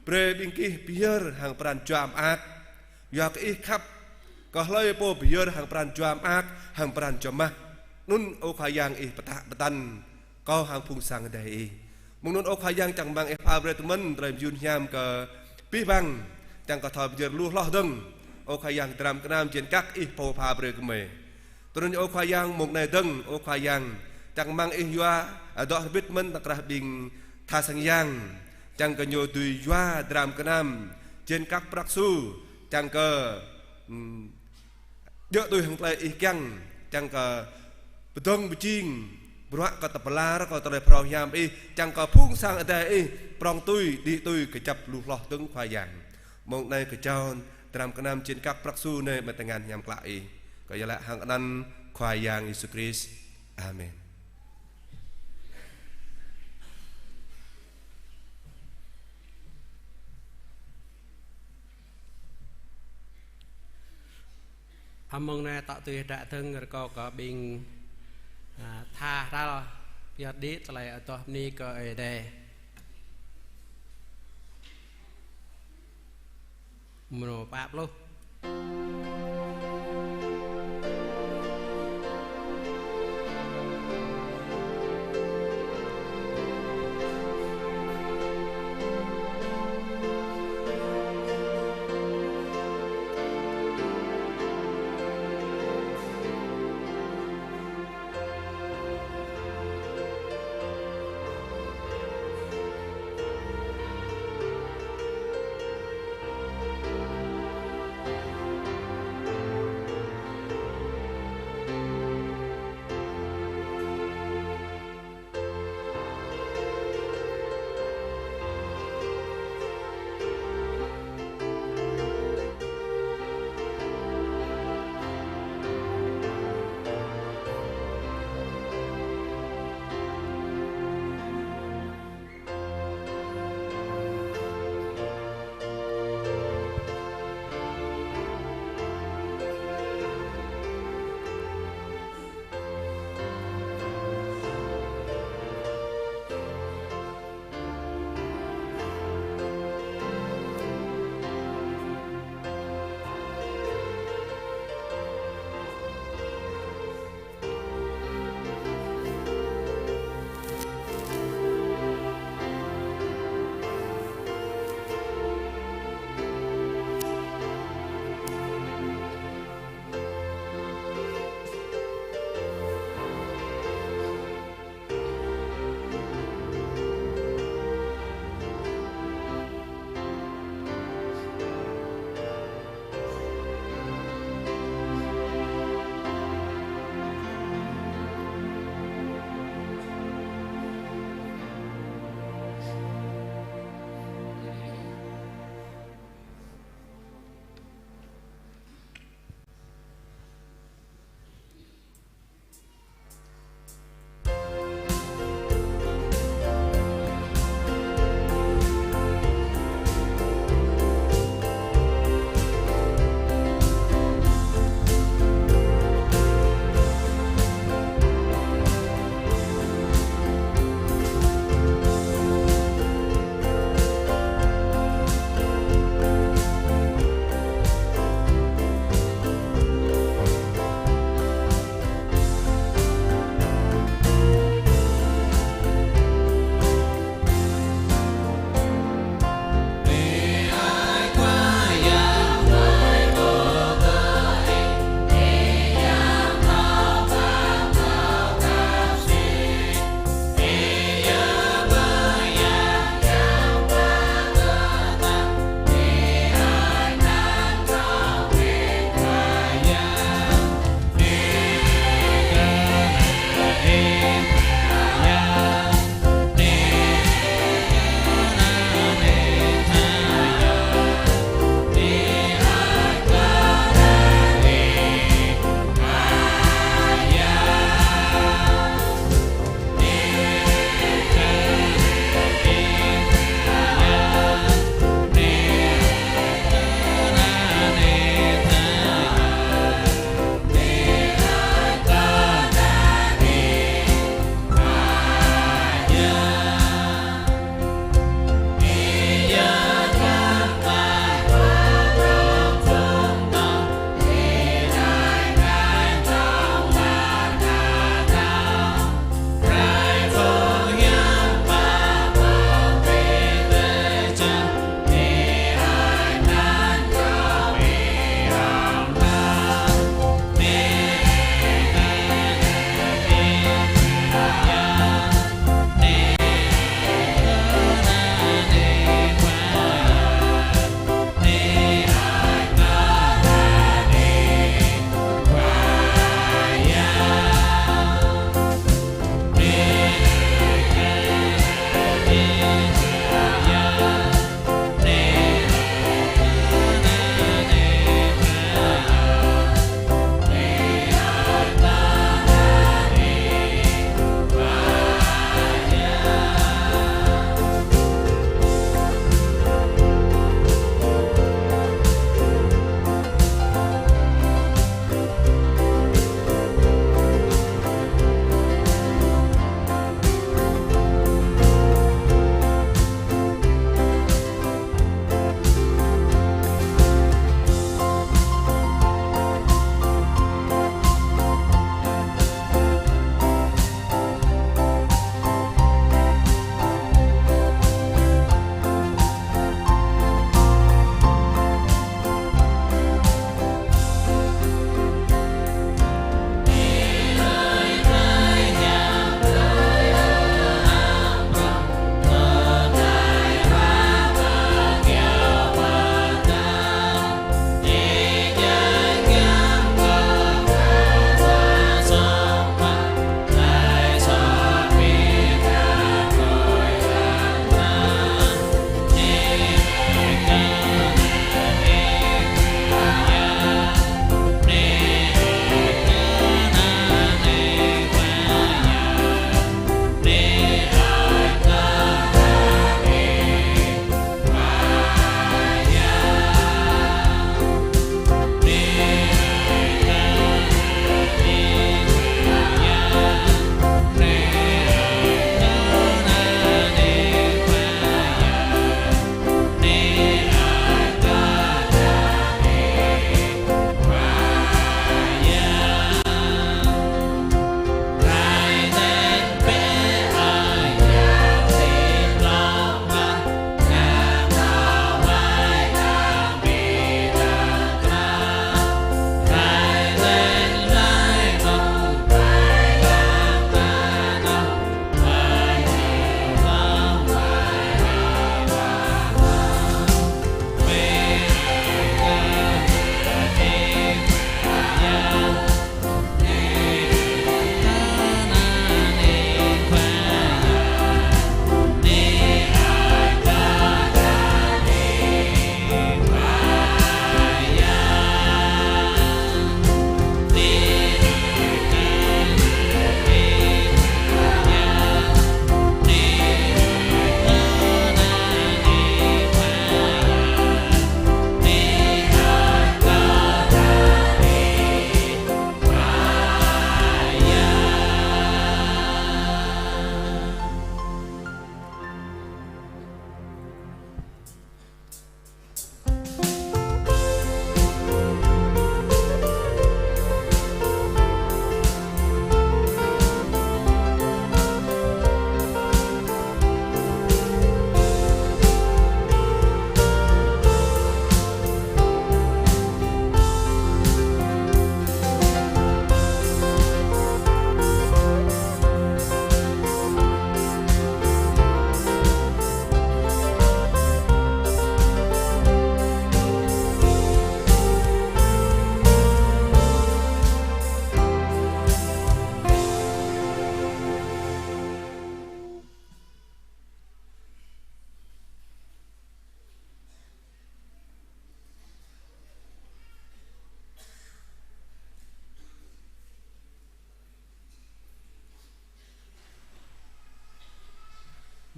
Brơi ƀing gih pơyơr hăng pran jua mơak, yua kơ Ih khăp kơ hlơi pô pơyơr hăng pran jua mơak, hăng pran jua mah. Anŭn, ơ Khua Yang, Ih pơtă pơtăn kâo hăng phung sang adai Ih. Mơ̆ng anŭn, ơ Khua Yang, čang rơmang Ih pha brơi tơmĕn tơlơi mơyun hiam kơ abih bang, čang kơ thâo pơyơr lu hloh dơ̆ng. Ơ Khua Yang, dram gơnam jên kăk Ih pô pha brơi kơ gơmơi. Tui anŭn, ơ Khua Yang, mông anai dơ̆ng, ơ Khua Yang, čang rơmang Ih yua, a, dŏ hơbĭt mơ̆n tơ̆ng krah ƀing tha sang yang, čang kơ ñu dưi yua dram gơnam jên kăk prăk su, čang kơ, ưm, djơ̆ tui hăng tơlơi Ih kiăng, čang kơ pơdơ̆ng pơjing bruă kơ tơpơlar kơ tơlơi phrâo hiam Ih, čang kơ phung sang adai Ih prŏng tui, đĭ tui kơjăp lu hloh dơ̆ng, Khua Yang. Mông anai kơčâo dram gơnam jên kăk prăk su anai mơ̆ng tơngan hiam klă Ih. Kơyua laĭ hăng anăn Khua Yang Yêsu Krist. Amen. Amăng anai tŏ tui hră dơ̆ng rơkâo kơ ƀing, a, tha hrăl pơyơr đĭ tơlơi adoh bơni kơ Ơi Adai. Mrô pă pluh.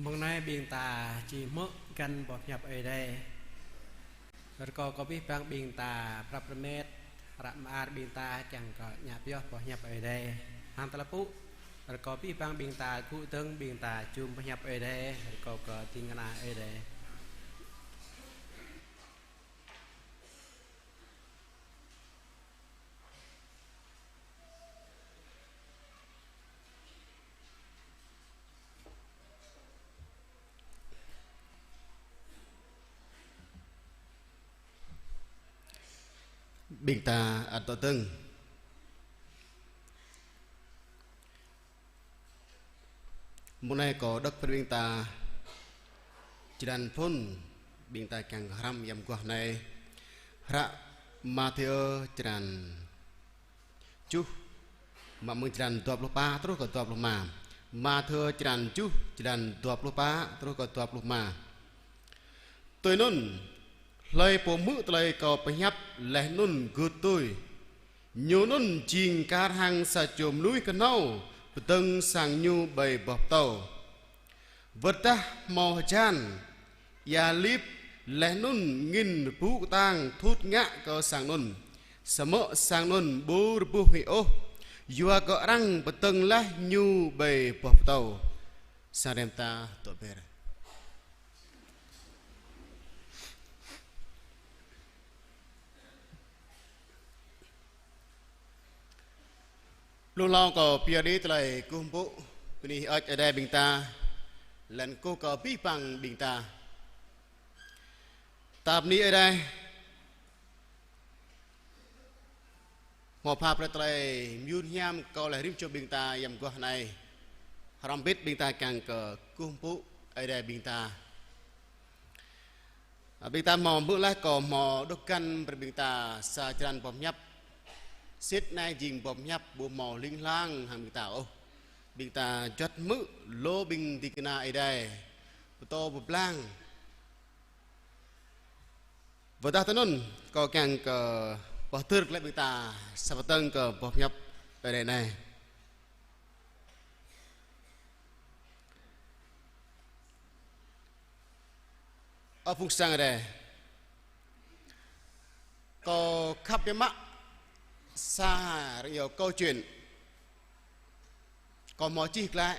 Mơ̆ng anai ƀing ta či hmư̆ găn boh hiăp Ơi Adai. Rơkâo kơ abih bang ƀing ta prăp rơmet, hră mơar ƀing ta kiăng kơ ñă pioh boh hiăp Ơi Adai. Hăng tơlơi pơpŭ, rơkâo abih bang ƀing ta gŭ dơ̆ng ƀing ta jum boh hiăp Ơi Adai, rơkâo kơ ding kơna Ơi Adai. Ƀing ta ăt dŏ dơ̆ng. Mơ̆ng anai kâo đŏk brơi ƀing ta črăn phŭn, ƀing ta kiăng hrăm yăm guah anai. Hră Mathiơ črăn tơjuh, mă mơ̆ng črăn dua pluh pă truh kơ dua pluh rơma. Mathiơ črăn tơjuh, črăn dua pluh pă truh kơ dua pluh rơma. Tui anŭn, hlơi pô hmư̆ tơlơi kâo pơhiăp laih anŭn gưt tui, ñu anŭn jing kar hăng sa čô mơnuih kơhnâo pơdơ̆ng sang ñu ƀơi boh pơtâo. Wơ̆t tơdah hmâo hơjan, ia lip laih anŭn angĭn rơbŭ kơtang thut ngă kơ sang anŭn, samơ̆ sang anŭn ƀu rơbuh hĭ ôh, yua kơ arăng pơdơ̆ng laih ñu ƀơi boh pơtâo. Sang rem ta tŏ ber. Lu hlâo kâo pơyơr đĭ tơlơi kơkuh pơpŭ, bơni hơơč Ơi Adai ƀing ta, laih anŭn kơkuh kơ abih bang ƀing ta. Ta bơni Ơi Adai, hmâo pha brơi tơlơi mơyun hiam kơ laih rĭm čô ƀing ta yăm guah anai. Hrŏm hơbĭt ƀing ta kiăng kơ kơkuh pơpŭ Ơi Adai ƀing ta. Ƀing ta hmâo hmư̆ laih kâo hmâo đŏk găn brơi ƀing ta sa črăn boh hiăp. Sĭt anai jing boh hiăp ƀu hmâo hling hlang hăng ƀing ta ôh. Ƀing ta juăt hmư̆ lu ƀing ding kơna Ơi Adai pơtô pơblang. Wơ̆t tơdah tui anŭn, kâo kiăng kơ pơhơdơr glaĭ ƀing ta sa pơtơ̆ng kơ boh hiăp Ơi Adai anai. Ơ phung sang Ơi Adai, kâo khăp biă mă sa rơ iâu câu chuyện. Kâo hmâo čih glaĭ.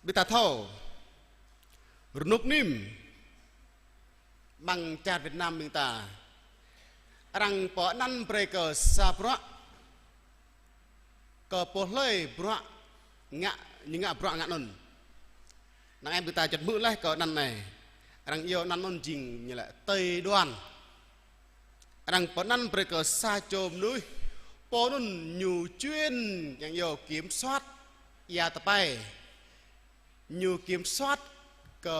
Ƀing ta thâo, rơnŭk nim amăng čar Việt Nam ƀing ta, arăng pơanăn brơi kơ sa bruă, kơ pô hlơi bruă ngă, ñu ngă bruă ngă anŭn. Năng ai ƀing ta juăt hmư̆ laih kơ anăn anai. Arăng iâu anăn anŭn jing ñu laĭ Tây Đoan. Arăng pơanăn brơi kơ sa čô mơnuih, pô anŭn ñu chuyên kiăng iâu kiểm soát ia tơpai. Ñu kiểm soát kơ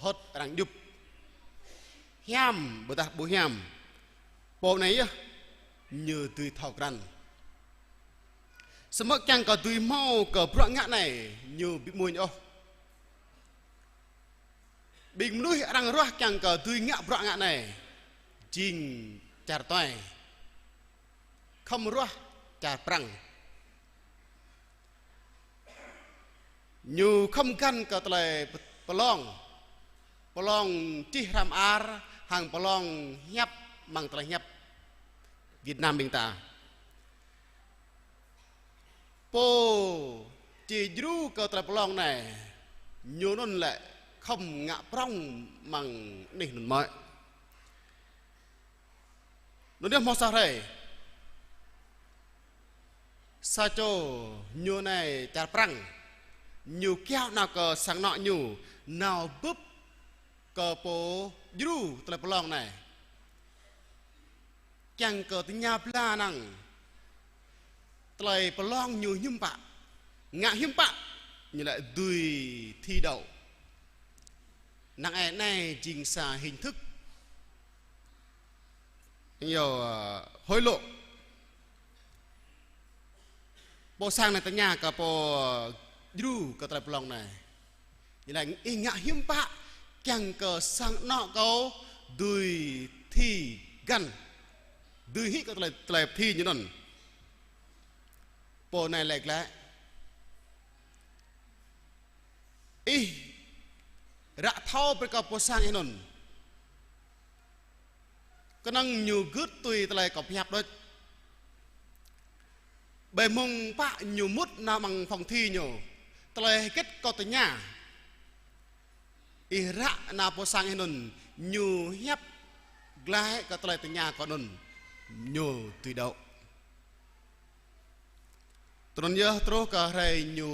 hơ̆t arăng djŭp. Hiam, ƀôdah ƀu hiam. Pô anai yơh, ñu dưi thâo krăn. Samơ̆ kiăng kơ dưi hmâo kơ bruă ngă anai, ñu ƀu amuñ ôh. Ƀing mơnuih arăng ruah kiăng kơ dưi ngă bruă ngă anai, jing čar tuai. Khŏm ruah čar Prăng. Ñu khŏm găn kơ tơlơi pơlong. Pơlong čih hră mơar hăng pơlong hiăp amăng tơlơi hiăp Việt Nam ƀing ta. Pô či djru kơ tơlơi pơlong anai, ñu anŭn lĕ khŏm ngă prŏng amăng anih anŭn mơ̆. Anŭn yơh hmâo sa hrơi. Sa čô ñu anai čar Prăng. Ñu kiaŏ nao kơ sang anŏ ñu, nao bưp kơ pô djru tơlơi pơlong anai. Kiăng kơ tơña bla năng tơlơi pơlong ñu hiư̆m pă. Ngă hiư̆m pă ñu lĕ dưi thi đậu. Năng ai anai jing sa hình thức. Ñu, ơ, hối lộ. Pô sang anai tơña kơ pô djru kơ tơlơi pơlong anai. Ñu laĭ ih ngă hiư̆m pă kiăng kơ sang anŏ kâo dưi thi găn. Dưi hĭ kơ tơlơi, tơlơi thi ñu anŭn. Pô anai laĭ glaĭ. Ih ră thâo brơi kơ pô sang ih anŭn. Kơnơ̆ng ñu gưt tui tơlơi kâo pơhiăp đôč. Ƀơi mông pă ñu mŭt nao amăng phòng thi ñu. Tơlơi hơget kâo tơña. Ih ră nao pô sang ih anŭn, ñu hiăp glaĭ kơ tơlơi tơña kâo anŭn, ñu tui đaŏ. Tơdron yơh truh kơ hrơi ñu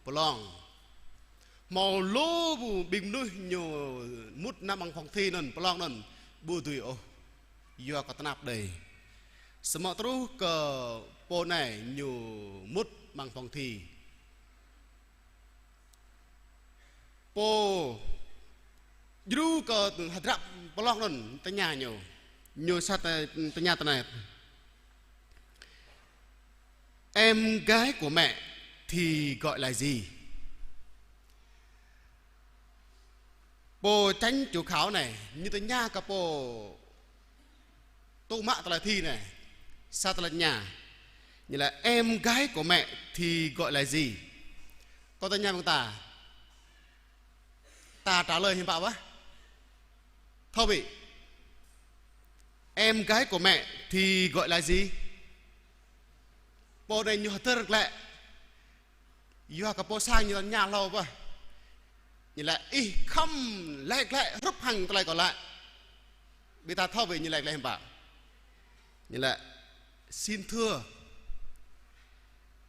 pơlong. Hmâo lu ƀing mơnuih ñu mŭt nao amăng phòng thi anŭn, pơlong anŭn, ƀu dưi ôh. Yua kơ tơnap đơi. Samơ̆ truh kơ pô anai ñu mŭt amăng phòng thi. Pô djru kơ hơdră pơlong anŭn tơña ñu. Ñu sa tơ-, tơña tui anai: "Em gái của mẹ thì gọi là gì?" Pô chánh chủ khảo anai, ñu tơña kơ pô tŭ mă tơlơi thi anai, sa tơlơi tơña. Ñu laĭ: "Em gái của mẹ thì gọi là gì?" Kâo tơña ƀing ta. Ta trả lời hiư̆m pă wơ̆t? Thâo ƀĭ. "Em gái của mẹ thì gọi là gì?" Pô anai ñu hơdơr glaĭ. Yua kơ pô sang ñu tơña hlâo wơ̆t. Ñu laĭ: "Ih khŏm laĭ glaĭ hrup hăng tơlơi kâo laĭ." Ƀing ta thâo ƀĭ ñu laĭ glaĭ hiư̆m pă. Ñu laĭ: "Xin thưa,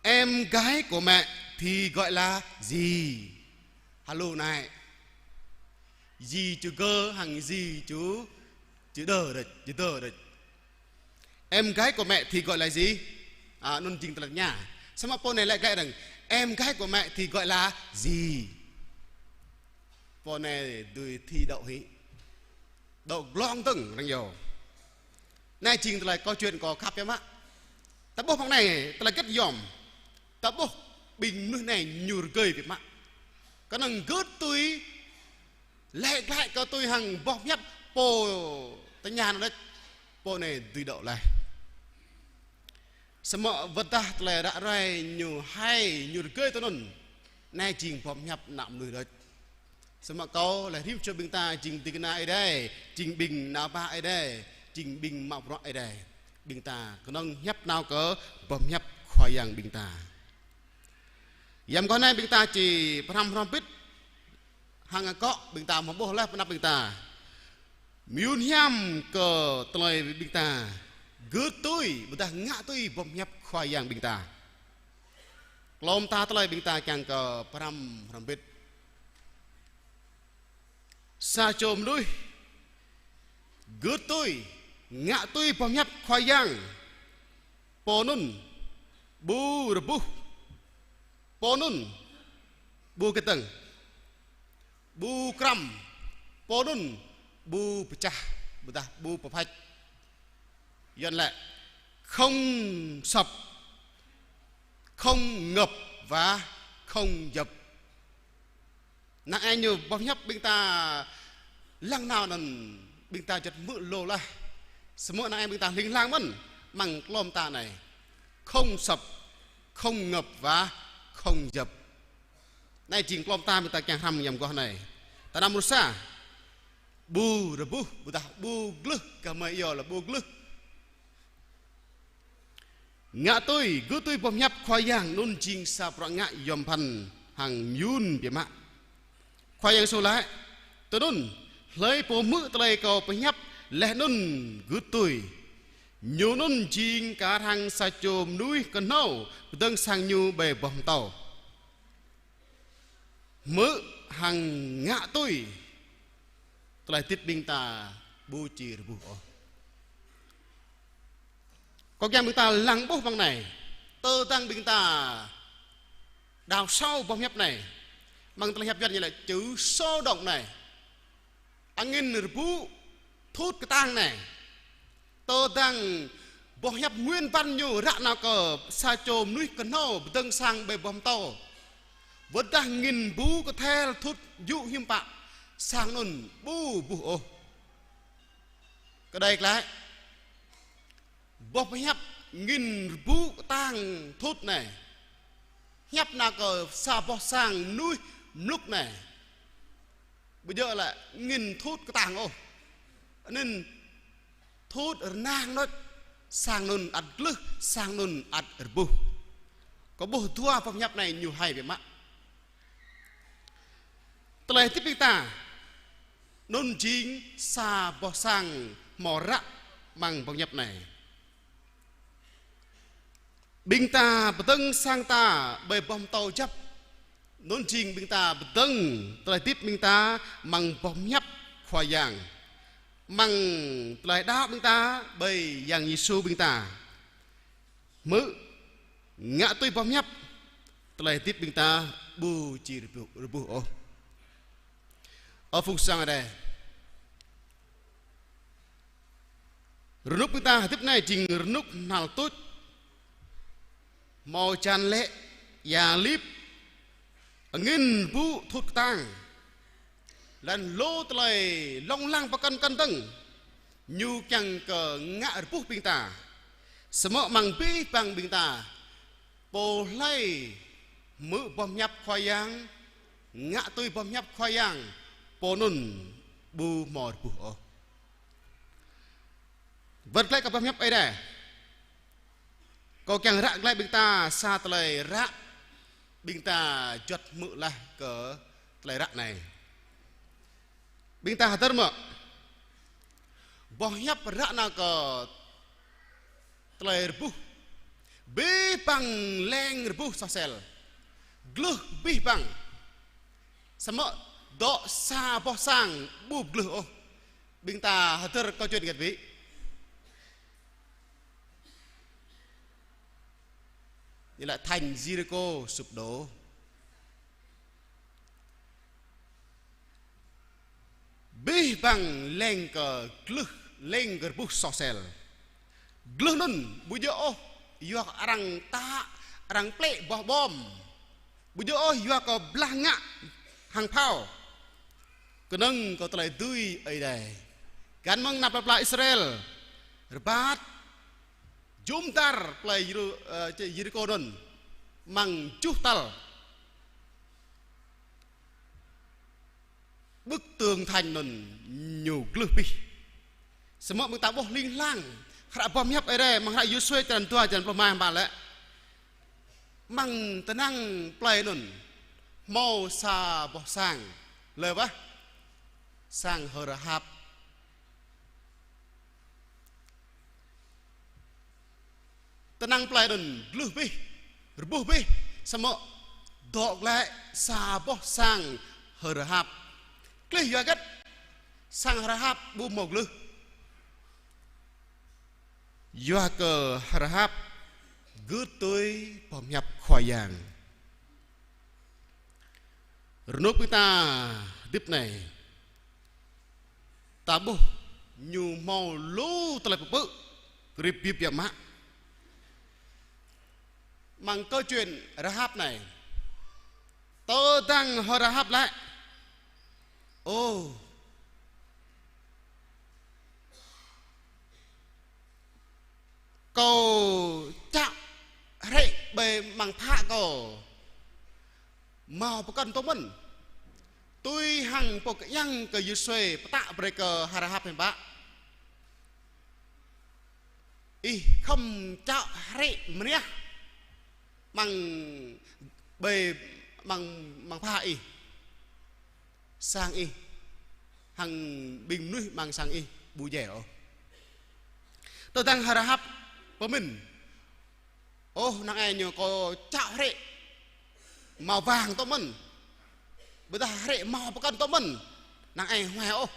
em gái của mẹ thì gọi là gì?" Hlâo anai. Gì chữ G hăng gì chữ, chữ đ đôč, chữ đ đôč. "Em gái của mẹ thì gọi là gì?" À, anŭn jing tơlơi tơña. Samơ̆ pô anai laĭ glaĭ rằng: "Em gái của mẹ thì gọi là gì?" Pô anai dưi thi đaŏ hĭ. Đaŏ glông dơ̆ng arăng yơh. Anai jing tơlơi câu chuyện kâo khăp biă mă. Ta ƀuh mơ̆ng anai, tơlơi hơget yom. Ta ƀuh ƀing mơnuih anai ñu rơgơi biă mă. Kơnơ̆ng gưt tui, laĭ glaĭ kơ tui hăng boh pơhiăp pô tơña anŭn đôč. Pô anai dưi đaŏ laih. Samơ̆ wơ̆t dah tơlơi ră ruai ñu hai, ñu rơgơi tui anŭn. Anai jing boh pơhiăp ană mơnuih đôč. Samơ̆ kâo laĭ rĭm čô ƀing ta jing ding kơna Ơi Adai, jing ƀing nao pă Ơi Adai, jing ƀing mă bruă Ơi Adai. Ƀing ta kơnơ̆ng hiăp nao kơ boh pơhiăp Khua Yang ƀing ta. Yăm kơ anai ƀing ta či pơhrăm hrŏm hơbĭt, hăng akŏ ƀing ta hmâo ƀuh laih pơ anăp ƀing ta. Mơyŭn hiam kơ tơlơi ƀing ta gưt tui, ƀôdah ngă tui boh pơhiăp Khua Yang ƀing ta. Klŏm ta tơlơi ƀing ta kiăng kơ pơhrăm hrŏm hơbĭt. Sa čô mơnuih gưt tui, ngă tui boh pơhiăp Khua Yang, pô anŭn ƀu rơbuh, pô anŭn ƀu kơtơ̆ng, ƀu krăm, pô anŭn ƀu pơčah, ƀôdah ƀu pơphač. Yuan laĭ: "Không sập, không ngập và không dập." Năng ai ñu boh pơhiăp ƀing ta lăng nao anŭn ƀing ta juăt hmư̆ lu laih. Samơ̆ năng ai ƀing ta hling hlang mơ̆n amăng klŏm ta anai: "Không sập, không ngập và không dập." Anai jing klŏm ta ƀing ta kiăng hrăm yăm mơguah anai. Ta năm rơsa. Ƀu rơbuh, ƀôdah ƀu glưh, gah mơi iâu laĭ ƀu glưh. Ngă tui, gưt tui boh pơhiăp Khua Yang anŭn jing sa bruă ngă yom pơphan hăng mơyŭn biă mă. Khua Yang Yêsu laĭ: "Tui anŭn, hlơi pô hmư̆ tơlơi kâo pơhiăp laih anŭn gưt tui, ñu anŭn jing kar hăng sa čô mơnuih kơhnâo pơdơ̆ng sang ñu ƀơi boh pơtâo." Hmư̆ hăng ngă tui, tơlơi hơdip ƀing ta ƀu či rơbuh ôh. Kâo kiăng ƀing ta lăng ƀuh amăng anai, tơdang ƀing ta đào sâu boh pơhiăp anai, amăng tơlơi hiăp Yuan ñu laĭ chữ số đông anai. Angin rơbŭ thut kơtang anai. Tơdang boh pơhiăp nguyên văn ñu ră nao kơ sa čô mơnuih kơhnâo pơdơ̆ng sang ƀơi boh pơtâo. Wơ̆t dah angin ƀu kơthel thut yŭ hiư̆m pă, sang anŭn ƀu rơbuh ôh. Kơđai glaĭ. Boh pơhiăp angin rơbŭ kơtang thut anai hiăp nao kơ sa boh sang mơnuih mlŭk anai. Ƀu djơ̆ lĕ angĭn thut kơtang ôh. Anŭn thut rơnang đôč, sang anŭn ăt glưh, sang anŭn ăt rơbuh. Kâo ƀuh dua boh pơhiăp anai ñu hai biă mă. Tơlơi hơdip ƀing ta anŭn jing sa boh sang hmâo ră amăng boh pơhiăp anai. Ƀing ta pơdơ̆ng sang ta ƀơi boh pơtâo djŏp. Anŭn jing ƀing ta pơdơ̆ng tơlơi hơdip ƀing ta amăng boh pơhiăp Khua Yang. Amăng tơlơi đaŏ ƀing ta ƀơi Yang Yêsu ƀing ta. Hmư̆, ngă tui boh pơhiăp, tơlơi hơdip ƀing ta ƀu či rơbuh, rơbuh ôh. Ơ phung sang Ơi Adai. Rơnŭk ƀing ta hơdip anai jing rơnŭk hnal tuč. Hmâo hơjan lĕ, ia lip, angĭn rơbŭ thut kơtang. Laih anŭn lu tơlơi lông lăng pơkŏn pơkŏn dơ̆ng. Ñu kiăng kơ ngă rơbuh ƀing ta. Samơ̆ amăng abih bang ƀing ta, pô hlơi hmư̆ boh pơhiăp Khua Yang, ngă tui boh pơhiăp Khua Yang, pô anŭn ƀu hmâo rơbuh ôh. Wơ̆t glaĭ kơ boh pơhiăp Ơi Adai. Kâo kiăng ră glaĭ ƀing ta sa tơlơi ră ƀing ta juăt hmư̆ laih kơ tơlơi ră anai. Ƀing ta hơdơr mơ̆? Boh pơhiăp ră nao kơ tơlơi rơbuh. Abih bang leng rơbuh soh sel. Glưh abih bang. Samơ̆ dŏ sa boh sang ƀu glưh ôh. Ƀing ta hơdơr câu chuyện gĕt ƀĭ. Ñu laĭ thành Yêrikhô sụp đổ. Abih bang leng kơ glưh, leng kơ rơbuh soh sel. Glưh anŭn ƀu djơ̆ ôh yua kơ arăng tă, arăng plĕ boh bom. Ƀu djơ̆ ôh yua kơ blah ngă hăng phao. Kơnơ̆ng kơ tơlơi dưi Ơi Adai. Găn mơ̆ng anăp plơi pla Israel. Rơbat. Jum dar plơi Yêru-, ơ, Yêrikhô anŭn. Amăng tơjuh tal. Bức tường thành anŭn ñu glưh abih. Samơ̆ ƀing ta ƀuh hling hlang. Hră boh pơhiăp Ơi Adai, amăng hră Yôsuê črăn dua, črăn pluh rơma hmâo laĭ. Amăng tơnăng plơi anŭn. Hmâo sa boh sang. Hlơi wơ̆t? Sang H'Rahap. Tơnăng plơi anŭn glưh abih, rơbuh abih, samơ̆ dŏ glaĭ sa boh sang H'Rahap. Glưh yua hơget sang H'Rahap ƀu hmâo glưh? Yua kơ H'Rahap gưt tui boh pơhiăp Khua Yang. Rơnŭk ƀing ta hơdip anai. Ta ƀuh ñu hmâo lu tơlơi pơpư̆, krip biă mă. Amăng câu chuyện Rahab anai. Tơdang H'Rahap laĭ: Ơ, kâo čăk hrĕ ƀơi amăng phă kâo hmâo pơkŏn tŏ mơ̆n. Tui hăng pô kơiăng kơ Yôsuê pơtă brơi kơ H'Rahap hiư̆m pă. Ih khŏm čăk hrĕ mriah amăng ƀơi amăng, amăng phă ih. Sang ih, hăng ƀing mơnuih amăng sang ih ƀu djai ôh. Tơdang H'Rahap pơmĭn: Ôh, năng ai ñu kâo čăk hrĕ hmâo wang tŏ mơ̆n. Ƀôdah hrĕ hmâo pơkŏn tŏ mơ̆n. Năng ai huai ôh.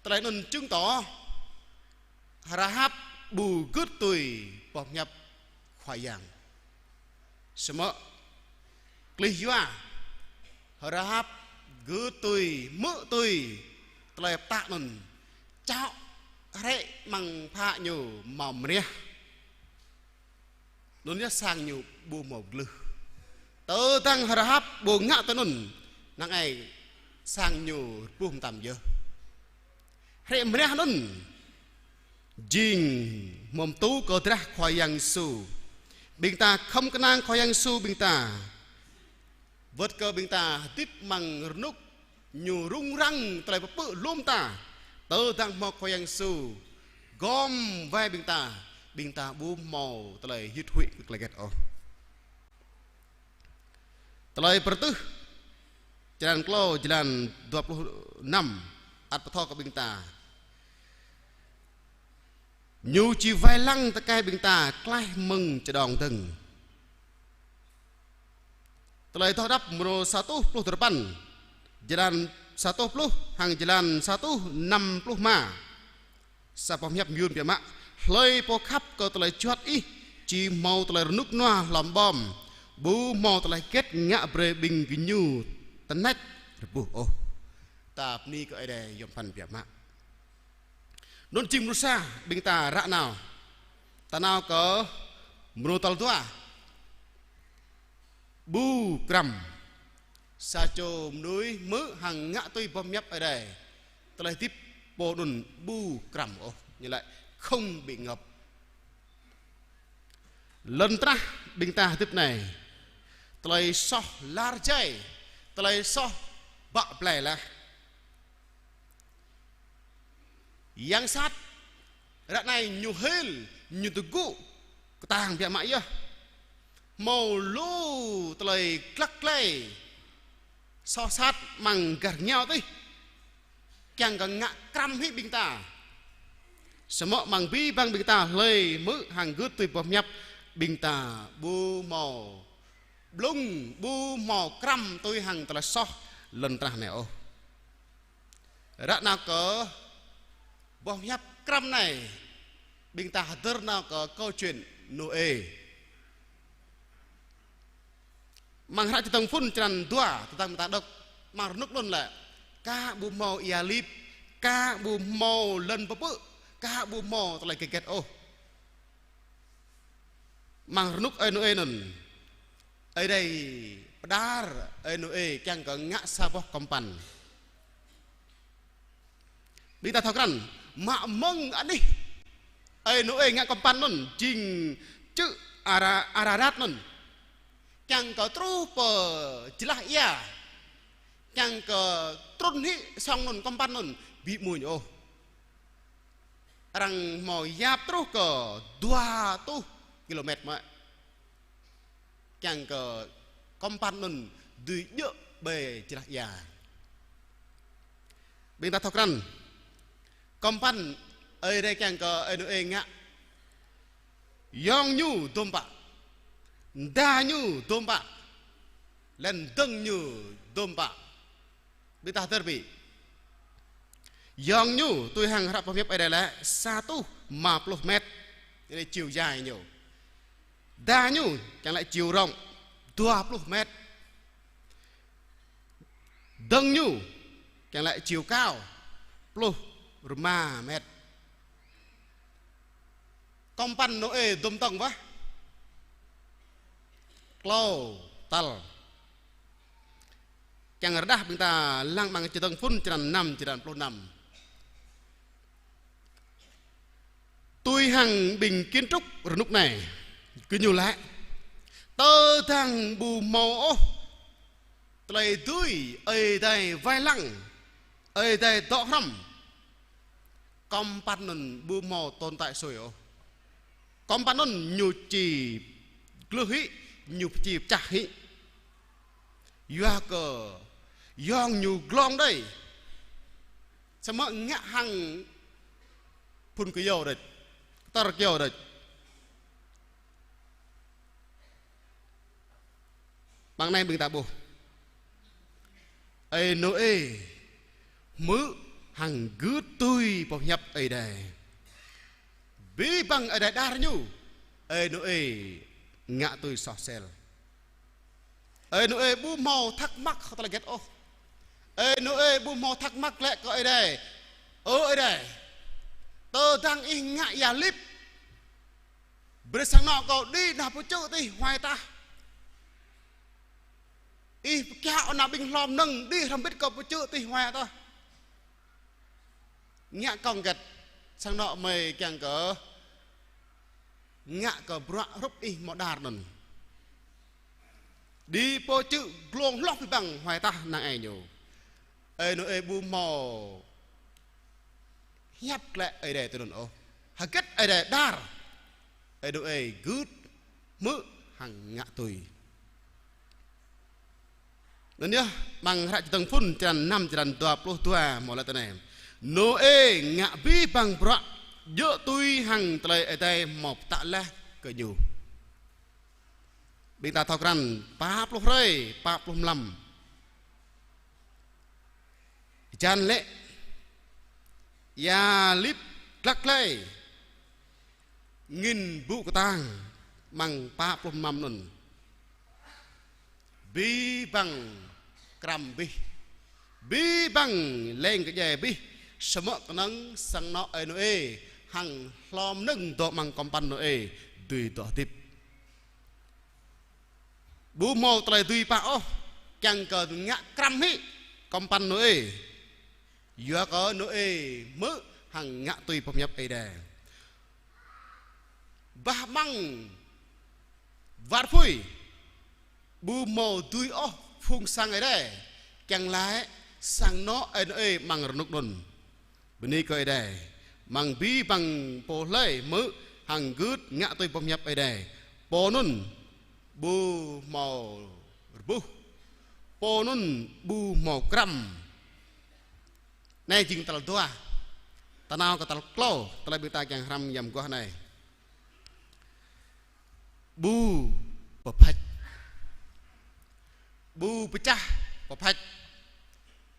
Tơlơi anŭn chứng tỏ H'Rahap ƀu gưt tui boh pơhiăp Khua Yang. Samơ̆ klih yua H'Rahap gưt tui, hmư̆ tui tơlơi pơtă anŭn, čăk hrĕ amăng phă ñu hmâo mriah. Anŭn yơh sang ñu ƀu hmâo glưh. Tơdang H'Rahap ƀu ngă tui anŭn, năng ai sang ñu rơbuh mơtam yơh. Hrĕ mriah anŭn jing hmâo tŭ kơ drah Khua Yang Yêsu. Ƀing ta khŏm kơnang Khua Yang Yêsu ƀing ta. Wơ̆t kơ ƀing ta hơdip amăng rơnŭk ñu rŭng răng tơlơi pơpư̆ lŏm ta, tơdang hmâo Khua Yang Yêsu gom wai ƀing ta, ƀing ta ƀu hmâo tơlơi hit huĭ kơ tơlơi hơget ôh. Tơlơi Pơrơtuh, črăn klâo, jơlan dua pluh năm, ăt pơtô kơ ƀing ta. Ñu či wai lăng tơkai ƀing ta klaih mơ̆ng čơđong dơ̆ng. Tơlơi Adoh Đăp mrô sa rơtuh pluh duapăn, jơlan sa rơtuh pluh hăng jơlan sa rơtuh năm pluh rơma. Sa boh pơhiăp mơyun biă mă: Hlơi pô khăp kơ tơlơi juăt ih, či hmâo tơlơi rơnŭk rơnua hlom ƀom, ƀu hmâo tơlơi hơget ngă brơi ƀing gơñu tơnač rơbuh ôh. Ta bơni kơ Ơi Adai yom pơphan biă mă. Anŭn jing mrô sa ƀing ta ră nao. Ta nao kơ mrô tal dua. Ƀu krăm. Sa čô mơnuih hmư̆ hăng ngă tui boh pơhiăp Ơi Adai, tơlơi hơdip pô anŭn ƀu krăm ôh, ñu laĭ không bị ngợp. Lŏn tơnah ƀing ta hơdip anai, tơlơi soh lar jai, tơlơi soh bă blai laih. Yang sat, ră anai ñu hil, ñu tơgŭ kơtang biă mă yơh. Hmâo lu tơlơi glăk glai, soh sat amăng gah rơngiao adih, kiăng kơ ngă krăm hĭ ƀing ta. Samơ̆ amăng abih bang ƀing ta hlơi hmư̆ hăng gưt tui boh pơhiăp, ƀing ta ƀu hmâo blung, ƀu hmâo krăm tui hăng tơlơi soh lŏn tơnah anai ôh. Ră nao kơ boh pơhiăp krăm anai, ƀing ta hơdơr nao kơ câu chuyện Nôê. Amăng hră Čơdơ̆ng Phŭn črăn dua, tơdang ƀing ta đŏk amăng rơnŭk anŭn lĕ, aka ƀu hmâo ia lip, aka ƀu hmâo lŏn pơpư̆, aka ƀu hmâo tơlơi hơget hơget ôh. Amăng rơnŭk ơi Nôê anŭn, Ơi Adai pơđar ơi Nôê kiăng kơ ngă sa boh kơmpăn. Ƀing ta thâo krăn, mă mơ̆ng anih ơi Nôê ngă kơmpăn anŭn, jing čư̆ Ara-, Ararat anŭn, kiăng kơ truh pơ jơlah ia, kiăng kơ trŭn hĭ sŏng anŭn, kơmpăn anŭn, ƀu amuñ ôh. Arăng hmâo yap truh kơ dua rơtuh kilômet mơ̆, kiăng kơ kơmpăn anŭn dưi djơ̆ ƀơi jơlah ia. Ƀing ta thâo krăn, kơmpăn Ơi Adai kiăng kơ ơi Nôê ngă, yŏng ñu dôm pă, mơda ñu dôm pă, laih dơ̆ng ñu dôm pă. Ƀing ta hơdơr ƀĭ. Yŏng ñu, tui hăng hră pơhiăp Ơi Adai laĭ, sa rơtuh rơma pluh met. Ñu laĭ chiều dài ñu. Mơda ñu, kiăng laĭ chiều rộng, dua pluh met. Dơ̆ng ñu, kiăng laĭ chiều cao, pluh rơma met. Kơmpăn Nôê dôm tŏng wah? Klâo tal. Kiăng rơđah ƀing ta lăng amăng Čơdơ̆ng Phŭn črăn năm, črăn pluh năm. Tui hăng ƀing kiến trúc rơnŭk anai, gơñu laĭ, tơdang ƀu hmâo ôh tơlơi dưi Ơi Adai wai lăng, Ơi Adai dŏ hrŏm, kơmpăn anŭn ƀu hmâo tồn tại sui ôh. Kơmpăn anŭn ñu či glưh hĭ, ñu či pơčah hĭ. Yua kơ yŏng ñu glông đơi. Samơ̆ ngă hăng phŭn kơyâo đôč, kơtơr kơyâo đôč. Amăng anai ƀing ta ƀuh, ơi Nôê hmư̆ hăng gưt tui pơhiăp Ơi Adai. Abih bang Ơi Adai đar ñu, ơi Nôê ngă tui soh sel. Ơi Nôê ƀu hmâo thắc mắc hơget ôh. Ơi Nôê ƀu hmâo thắc mắc laĭ kơ Ơi Adai: Ơ Ơi Adai, tơdang ih ngă ia lip, brơi sang anŏ kâo đĭ nao pơ čư̆ tih huai tah. Ih pơkiaŏ nao ƀing hlô mơnơ̆ng đĭ hrŏm hơbĭt kâo pơ čư̆ tih huai tah. Ngă kông hơget, sang anŏ mơi kiăng kơ ngă kơ bruă hrup ih hmâo đar anŭn. Đĭ pơ čư̆ glông hloh abih bang huai tah năng ai ñu. Ơi Nôê ƀu hmâo hiăp glaĭ Ơi Adai tui anŭn ôh. Hơget Ơi Adai đar, Ơi Nôê gưt, hmư̆ hăng ngă tui. Anŭn yơh, amăng hră Čơdơ̆ng Phŭn črăn năm, črăn dua pluh dua hmâo laĭ tui anai: Nôê ngă abih bang bruă djơ̆ tui hăng tơlơi Ơi Adai hmâo pơtă laih kơ ñu. Ƀing ta thâo krăn pă pluh hrơi pă pluh mlam. Hơjan lĕ ia lip glăk glai, angĭn ƀŭ kơtang, amăng pă pluh mlam anŭn abih bang krăm abih, abih bang leng kơdjai abih, samơ̆ kơnơ̆ng sang anŏ ơi Nôê hăng hlô mơnơ̆ng dŏ amăng kơmpăn Nôê dưi dŏ hơdip. Ƀu hmâo tơlơi dưi pă ôh, kiăng kơ ngă krăm hĭ kơmpăn Nôê. Yua kơ Nôê hmư̆ hăng ngă tui boh pơhiăp Ơi Adai. Bah amăng war apui ƀu hmâo dưi ôh phung sang Ơi Adai, kiăng laĭ sang anŏ ơi Nôê amăng rơnŭk anŭn. Bơni kơ Ơi Adai, amăng abih bang pô hlơi hmư̆ hăng gưt ngă tui boh pơhiăp Ơi Adai, pô anŭn ƀu hmâo rơbuh, pô anŭn ƀu hmâo krăm. Anai jing tal dua. Ta nao kơ tal klâo, tơlơi ƀing ta kiăng hrăm yam mơguah anai. Ƀu pơphač. Ƀu pơčah pơphač.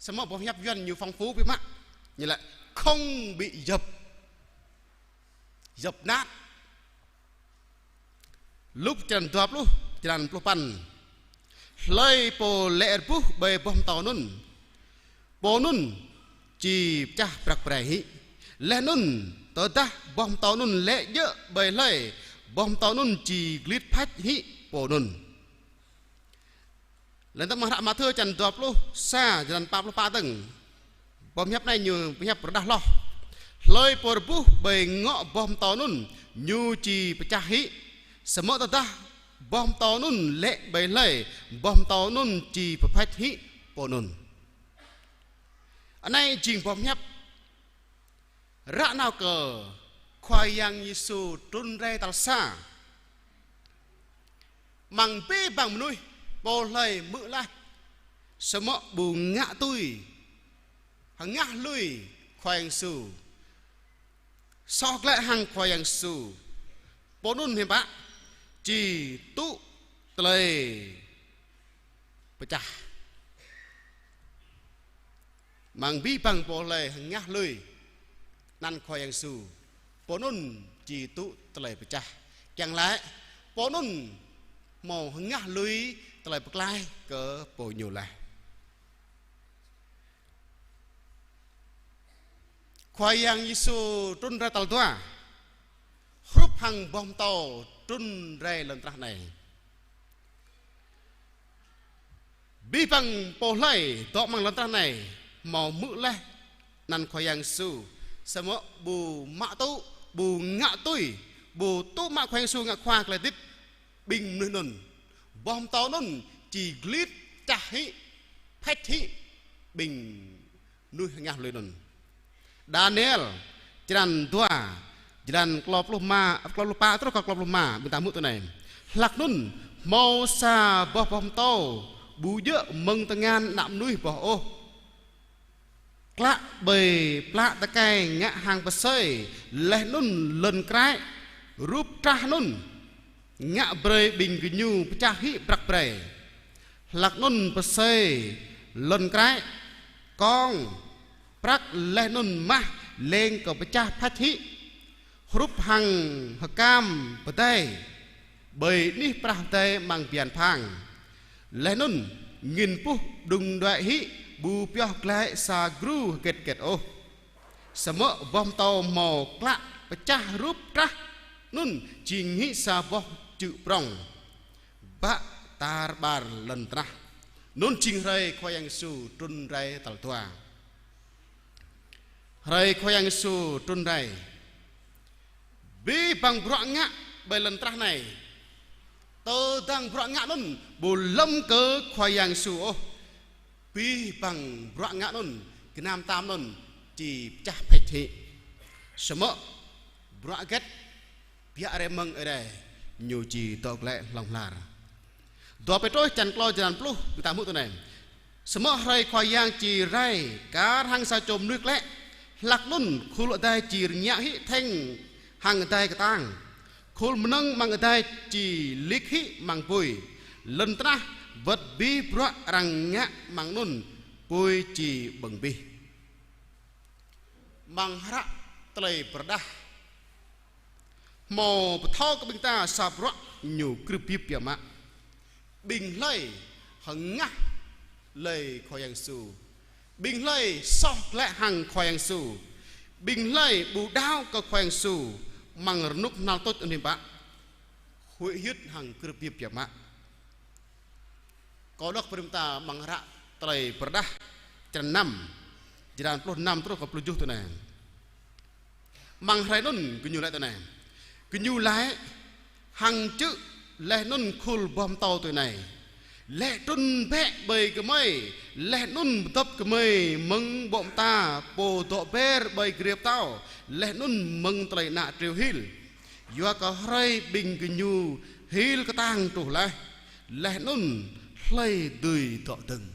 Samơ̆ boh pơhiăp Yuan ñu phong phú biă mă. Ñu laĭ không bị dập, dập nát. Luk črăn dua pluh, črăn pluh păn. Hlơi pô lĕ rơbuh ƀơi boh pơtâo anŭn, pô anŭn či pơčah prăk prai hĭ. Laih anŭn tơdah boh pơtâo anŭn lĕ djơ̆ ƀơi hlơi, boh pơtâo anŭn či glit phač hĭ pô anŭn. Laih anŭn amăng hră Mathiơ črăn dua pluh sa, črăn pă pluh pă dơ̆ng. Boh pơhiăp anai ñu pơhiăp rơđah hloh. Hlơi pô rơbuh ƀơi ngŏ boh pơtâo anŭn, ñu či pơčah hĭ. Samơ̆ tơdah boh pơtâo anŭn lĕ ƀơi hlơi, boh pơtâo anŭn či pơphač hĭ pô anŭn. Anai jing boh pơhiăp ră nao kơ Khua Yang Yêsu trŭn rai tal sa. Amăng abih bang mơnuih, pô hlơi hmư̆ laih, samơ̆ ƀu ngă tui, hơngah lui Khua Yang Yêsu, soh glaĭ hăng Khua Yang Yêsu, pô anŭn hiư̆m pă, či tŭ tơlơi pơčah. Amăng abih bang pô hlơi hơngah lui anăn Khua Yang Yêsu, pô anŭn či tŭ tơlơi pơčah. Kiăng laĭ, pô anŭn hmâo hơngah lui tơlơi pơklaih kơ pô ñu laih. Khua Yang Yêsu trŭn rai tal dua, hrup hăng boh pơtâo trŭn rai lŏn tơnah anai. Abih bang pô hlơi dŏ amăng lŏn tơnah anai hmâo hmư̆ laih anăn Khua Yang Yêsu, samơ̆ ƀu mă tŭ, ƀu ngă tui, ƀu tŭ mă Khua Yang Yêsu ngă Khua kơ tơlơi hơdip ƀing mơnuih anŭn, boh pơtâo anŭn či glit pơčah hĭ, phač hĭ ƀing mơnuih hơngah lui anŭn. Daniel črăn dua, črăn klâo pluh rơma, klâo pluh pă truh kơ klâo pluh rơma, ƀing ta hmư̆ tui anai: Hlak anŭn hmâo sa boh, boh pơtâo ƀu djơ̆ mơ̆ng tơngan ană mơnuih boh ôh. Klă ƀơi plă tơkai ngă hăng pơsơi, laih anŭn lŏn kraih rup trah anŭn ngă brơi ƀing gơñu pơčah hĭ prăk prai. Hlak anŭn pơsơi, lŏn kraih, kông, prăk laih anŭn mah leng kơ pơčah phač hĭ, hrup hăng hơkam pơdai ƀơi anih prah pơdai amăng bơyan phang. Laih anŭn angĭn puh đŭng đuaĭ hĭ, ƀu pioh glaĭ sa gru hơget hơget ôh. Samơ̆ boh pơtâo hmâo klă pơčah rup trah anŭn jing hĭ sa boh čư̆ prŏng bă tar ƀar lŏn tơnah. Anŭn jing hrơi Khua Yang Yêsu trŭn rai tal dua. Hrơi Khua Yang Yêsu trŭn rai, abih bang bruă ngă ƀơi lŏn tơnah anai, Tơdang bruă ngă anŭn ƀu lơ̆m kơ Khua Yang Yêsu ôh, abih bang bruă ngă anŭn, gơnam tam anŭn či pơčah phet hĭ. Samơ̆ bruă hơget biă rai mơ̆ng Ơi Adai, ñu či dŏ glaĭ hlŏng lar. Dua Pêtrôs črăn klâo jơlan pluh, ƀing ta hmư̆ tui anai: Samơ̆ hrơi Khua Yang či rai kar hăng sa čô mơnuih klĕ, hlak anŭn khul adai či rơngiă hĭ thĕng hăng adai kơtang. Khul mơnơ̆ng amăng adai či lik hĭ amăng apui. Lŏn tơnah wơ̆t abih bruă arăng ngă amăng anŭn apui či ƀơ̆ng abih. Amăng hră Tơlơi Pơrơđah hmâo pơthâo kơ ƀing ta sa bruă ñu krưp hơbĭp biă mă. Ƀing hlơi hơngah lĕ Khua Yang Yêsu. Ƀing hlơi soh glaĭ hăng Khua Yang Yêsu. Ƀing hlơi ƀu đaŏ kơ Khua Yang Yêsu amăng rơnŭk hơnăl tuč anŭn hiư̆m pă. Huĭ hyưt hăng krưp hơbĭp biă mă. Kâo đŏk brơi ƀing ta amăng hră Tơlơi Pơrơđah črăn năm, jơlan pluh năm truh kơ pluh tơjuh tui anai. Amăng hrơi anŭn gơñu laĭ tui anai: Gơñu laĭ hăng čư̆ laih anŭn khul boh pơtâo tui anai: Lĕ trŭn bĕ ƀơi gơmơi, laih anŭn pơdŏp gơmơi mơ̆ng ƀô̆ mơta pô dŏ ber ƀơi grê pơtâo, laih anŭn mơ̆ng tơlơi ană triu hil. Yua kơ hrơi ƀing gơñu hil kơtang truh laih, laih anŭn hlơi dưi dŏ dơ̆ng.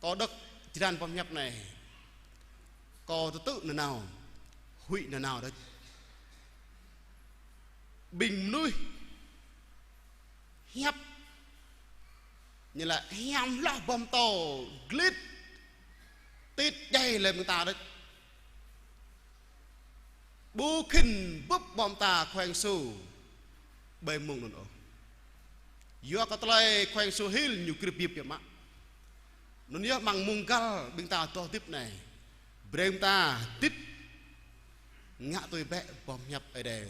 Kâo đŏk jơlan boh pơhiăp anai, kâo tơtư̆ nanao, huĭ nanao đôč. Ƀing mơnuih hiăp ñu laĭ hiam hloh boh pơtâo glĭt, tit djai lĕ ƀing ta đôč. Ƀu khĭn bưp ƀô̆ mơta Khua Yang Yêsu ƀơi mông anŭn ôh. Yua kơ tơlơi Khua Yang Yêsu hil ñu krưp hơbĭp biă mă. Anŭn yơh amăng mông găl ƀing ta dŏ hơdip anai, brơi ƀing ta hơdip ngă tui bĕ boh pơhiăp Ơi Adai.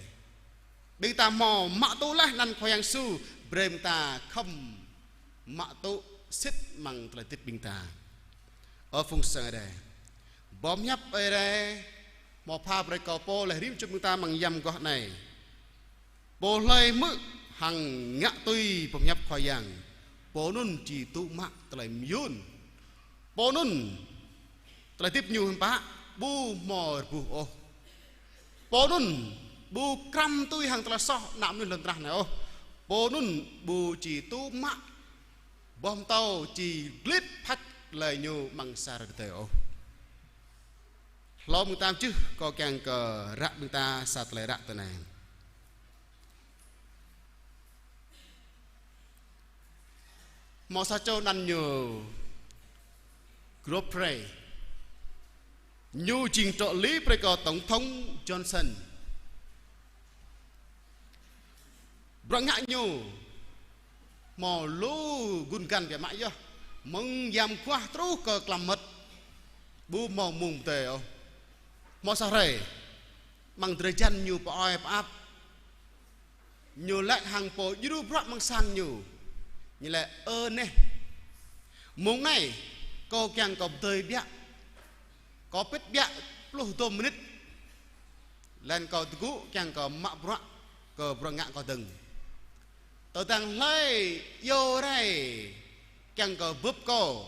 Ƀing ta hmâo mă tŭ laih anăn Khua Yang Yêsu, brơi ƀing ta khŏm mă tŭ sĭt amăng tơlơi hơdip ƀing ta. Ơ phung sang Ơi Adai, boh pơhiăp Ơi Adai hmâo pha brơi kơ pô laih rĭm čô ƀing ta amăng yăm mơguah anai. Pô hlơi hmư̆ hăng ngă tui boh pơhiăp Khua Yang, pô anŭn či tŭ mă tơlơi mơyŭn. Pô anŭn tơlơi hơdip ñu hiư̆m pă, ƀu hmâo rơbuh ôh. Pô anŭn ƀu krăm tui hăng tơlơi soh ană mơnuih lŏn tơnah anai ôh. Pô anŭn ƀu či tŭ mă boh pơtâo či glĭt phač lĕ ñu amăng sa hrơi tơdơi ôh. Hlâo ƀing ta mơčưh, kâo kiăng kơ ră ƀing ta sa tơlơi ră tui anai. Hmâo sa čô anăn ñu Godfrey. Ñu jing trợ lý brơi kơ Tổng thống Johnson. Bruă ngă ñu hmâo lu gŭn găn biă mă yơh. Mơ̆ng yăm mơguah truh kơ tlam mơmŏt, ƀu hmâo mông pơdơi ôh. Hmâo sa hrơi, amăng drơi jăn ñu pơ-ơi pơ-ăp, ñu laĭ hăng pô djru bruă amăng sang ñu. Ñu laĭ: Ơ neh, mông anai kâo kiăng kơ pơdơi biă. Kâo pĭt biă pluh dôm mơnit. Laih anŭn kâo tơgŭ kiăng kơ mă bruă kơ bruă ngă kâo dơ̆ng. Tơdang hlơi iâu rai kiăng kơ bưp kâo,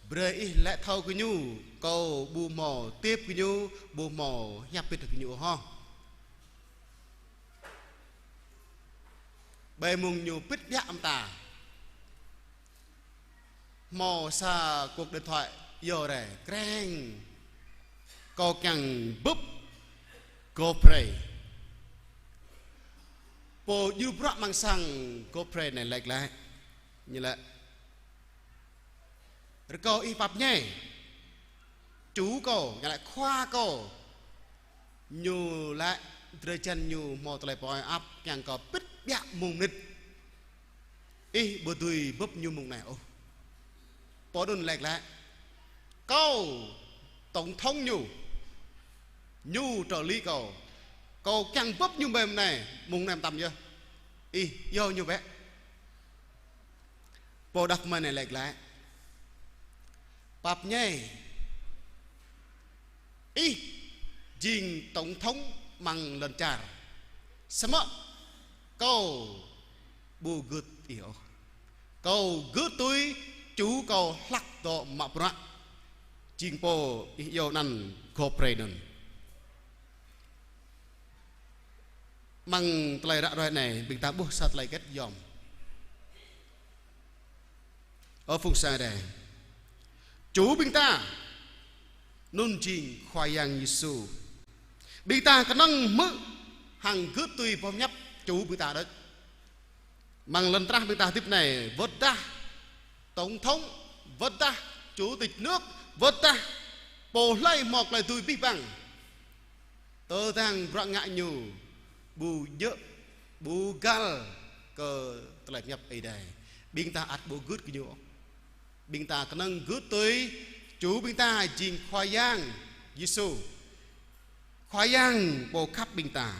brơi ih laĭ thâo kơ ñu, kâo ƀu hmâo tip kơ ñu, ƀu hmâo hiăp pĭt kơ ñu ôh hŏ. Ƀơi mông ñu pĭt biă mơta, hmâo sa cuộc điện thoại iâu rai, kreng. Kâo kiăng bưp Godfrey. Pô djru bruă amăng sang Godfrey anai laĭ glaĭ. Ñu laĭ: Rơkâo ih pap ñai. Chủ kâo, ñu laĭ khua kâo. Ñu laĭ drơi jăn ñu hmâo tơlơi pơ-ơi ăp kiăng kơ pĭt biă mông mơnit. Ih ƀu dưi bưp ñu mông anai ôh. Pô anŭn laĭ glaĭ: Kâo tổng thống ñu, ñu trợ lý kâo. Kâo kiăng bưp ñu ƀơi mông anai, mông anai mơtam yơh. Ih iâu ñu bĕ. Pô đah kơmơi anai laĭ glaĭ: Pap ñai, ih jing tổng thống amăng lŏn čar. Samơ̆ kâo ƀu gưt ih ôh. Kâo gưt tui Ču kâo hlak dŏ mă bruă, jing Pô ih iâu anăn gŏp brei anŭn. Amăng tơlơi ră ruai anai, ƀing ta ƀuh sa tơlơi hơget yom. Ơ phung sang Ơi Adai, Ču ƀing ta anŭn jing Khua Yang Yêsu. Ƀing ta kơnơ̆ng hmư̆ hăng gưt tui boh hiăp Ču ƀing ta đôč. Amăng lŏn tơnah ƀing ta hơdip anai, wơ̆t dah tổng thống, wơ̆t dah chủ tịch nước, wơ̆t dah pô hlơi hmâo tơlơi dưi abih bang, tơdang bruă ngă ñu ƀu djơ̆, ƀu găl kơ tơlơi pơhiăp Ơi Adai, ƀing ta ăt ƀu gưt kơ ñu. Ƀing ta kơnơ̆ng gưt tui Ču ƀing ta jing Khua Yang Yêsu. Khua Yang Pô khăp ƀing ta.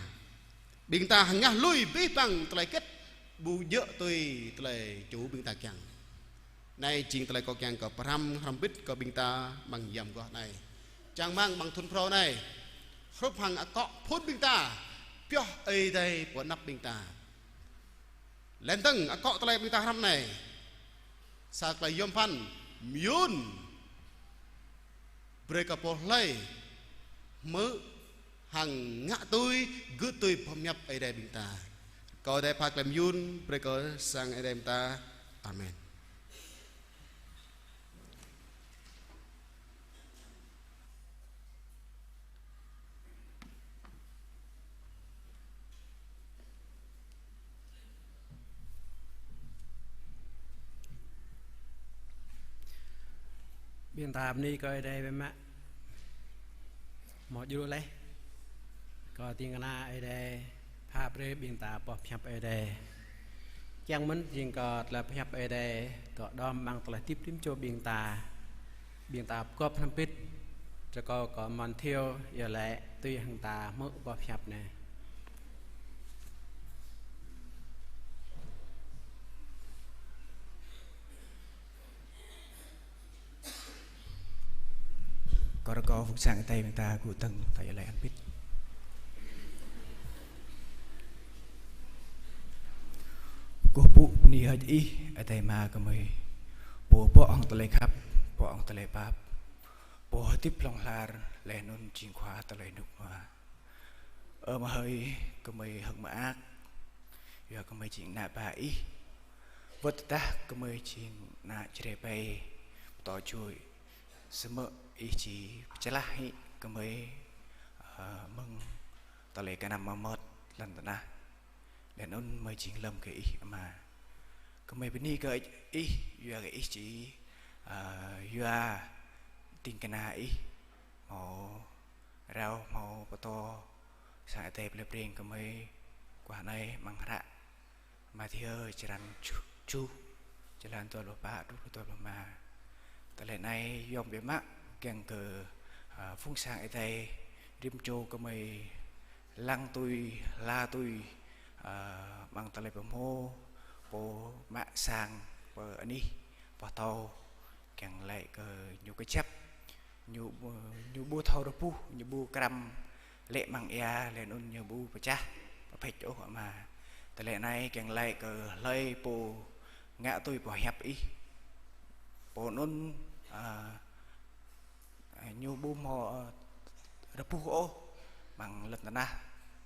Ƀing ta hơngah lui abih bang tơlơi hơget ƀu djơ̆ tui tơlơi Ču ƀing ta kiăng. Anai jing tơlơi kâo kiăng kơ pơhrăm hrŏm hơbĭt kơ ƀing ta amăng yăm mơguah anai. Čang rơmang amăng thŭn phrâo anai, hrup hăng akŏ phŭn ƀing ta, pioh Ơi Adai pơ anăp ƀing ta. Lĕ dơ̆ng akŏ tơlơi ƀing ta hrăm anai, sa tơlơi yom pơphan mơyŭn brơi kơ pô hlơi hmư̆ hăng ngă tui, gưt tui boh hiăp Ơi Adai ƀing ta. Kâo Ơi Adai pha tơlơi mơyŭn brơi kơ sang Ơi Adai ƀing ta. Amen. Ƀing ta bơni kơ Ơi Adai biă mă. Hmâo djru laih kơ ding kơna Ơi Adai pha brơi ƀing ta boh pơhiăp Ơi Adai. Kiăng mơ̆n jing kơ tơlơi pơhiăp Ơi Adai dŏ đom amăng tơlơi hơdip rĭm čô ƀing ta. Ƀing ta pơgop hrŏm hơbĭt, rơkâo kơ Mon Thiêu iâu laĭ tui hăng ta hmư̆ boh pơhiăp anai. Kâo rơkâo phung sang Ơi Adai ƀing ta gŭ dơ̆ng ta iâu laĭ hrŏm hơbĭt. Kơkuh pơpŭ bơni hơơč Ih, Ơi Adai Ama gơmơi, Pô pŏk hăng tơlơi khăp, pŏk hăng tơlơi pap, Pô hơdip hlŏng lar, laih anŭn jing Khua tơlơi rơnŭk rơnua. Ơ Ama hơi, gơmơi hơ̆k mơak, yua gơmơi jing ană bă Ih. Wơ̆t tơdah gơmơi jing ană Jrai ƀai, pơtô čuih, samơ̆ Ih či pơčơlah hĭ gơmơi, ơ, mơ̆ng tơlơi gơnam mơmŏt lŏn tơnah. Laih anŭn gơmơi jing lơ̆m kơ Ih Ama. Gơmơi bơni kơ Ih, yua kơ Ih či, ơ, yua ding kơna Ih hmâo rao hmâo pơtô sang Ơi Adai plei Breng gơmơi guah anai amăng hră Mathiơ črăn tơjuh, črăn dua pluh pă truh dua pluh rơma. Tơlơi anai yom biă mă kiăng kơ, ơ, phung sang Ơi Adai rĭm čô gơmơi lăng tui, hla tui, ơ, amăng tơlơi pơhmu, pô mă sang, pơ anih, pơtô, kiăng laĭ kơ ñu kơjăp, ñu, ñu ƀu thâo rơbuh, ñu ƀu krăm lĕ amăng ia, laih anŭn ñu ƀu pơčah, pơpheč ôh Ama. Tơlơi anai kiăng laĭ kơ hlơi pô ngă tui boh hiăp Ih, pô anŭn, ơ, ñu ƀu hmâo, ơ, rơbuh ôh amăng lŏn tơnah,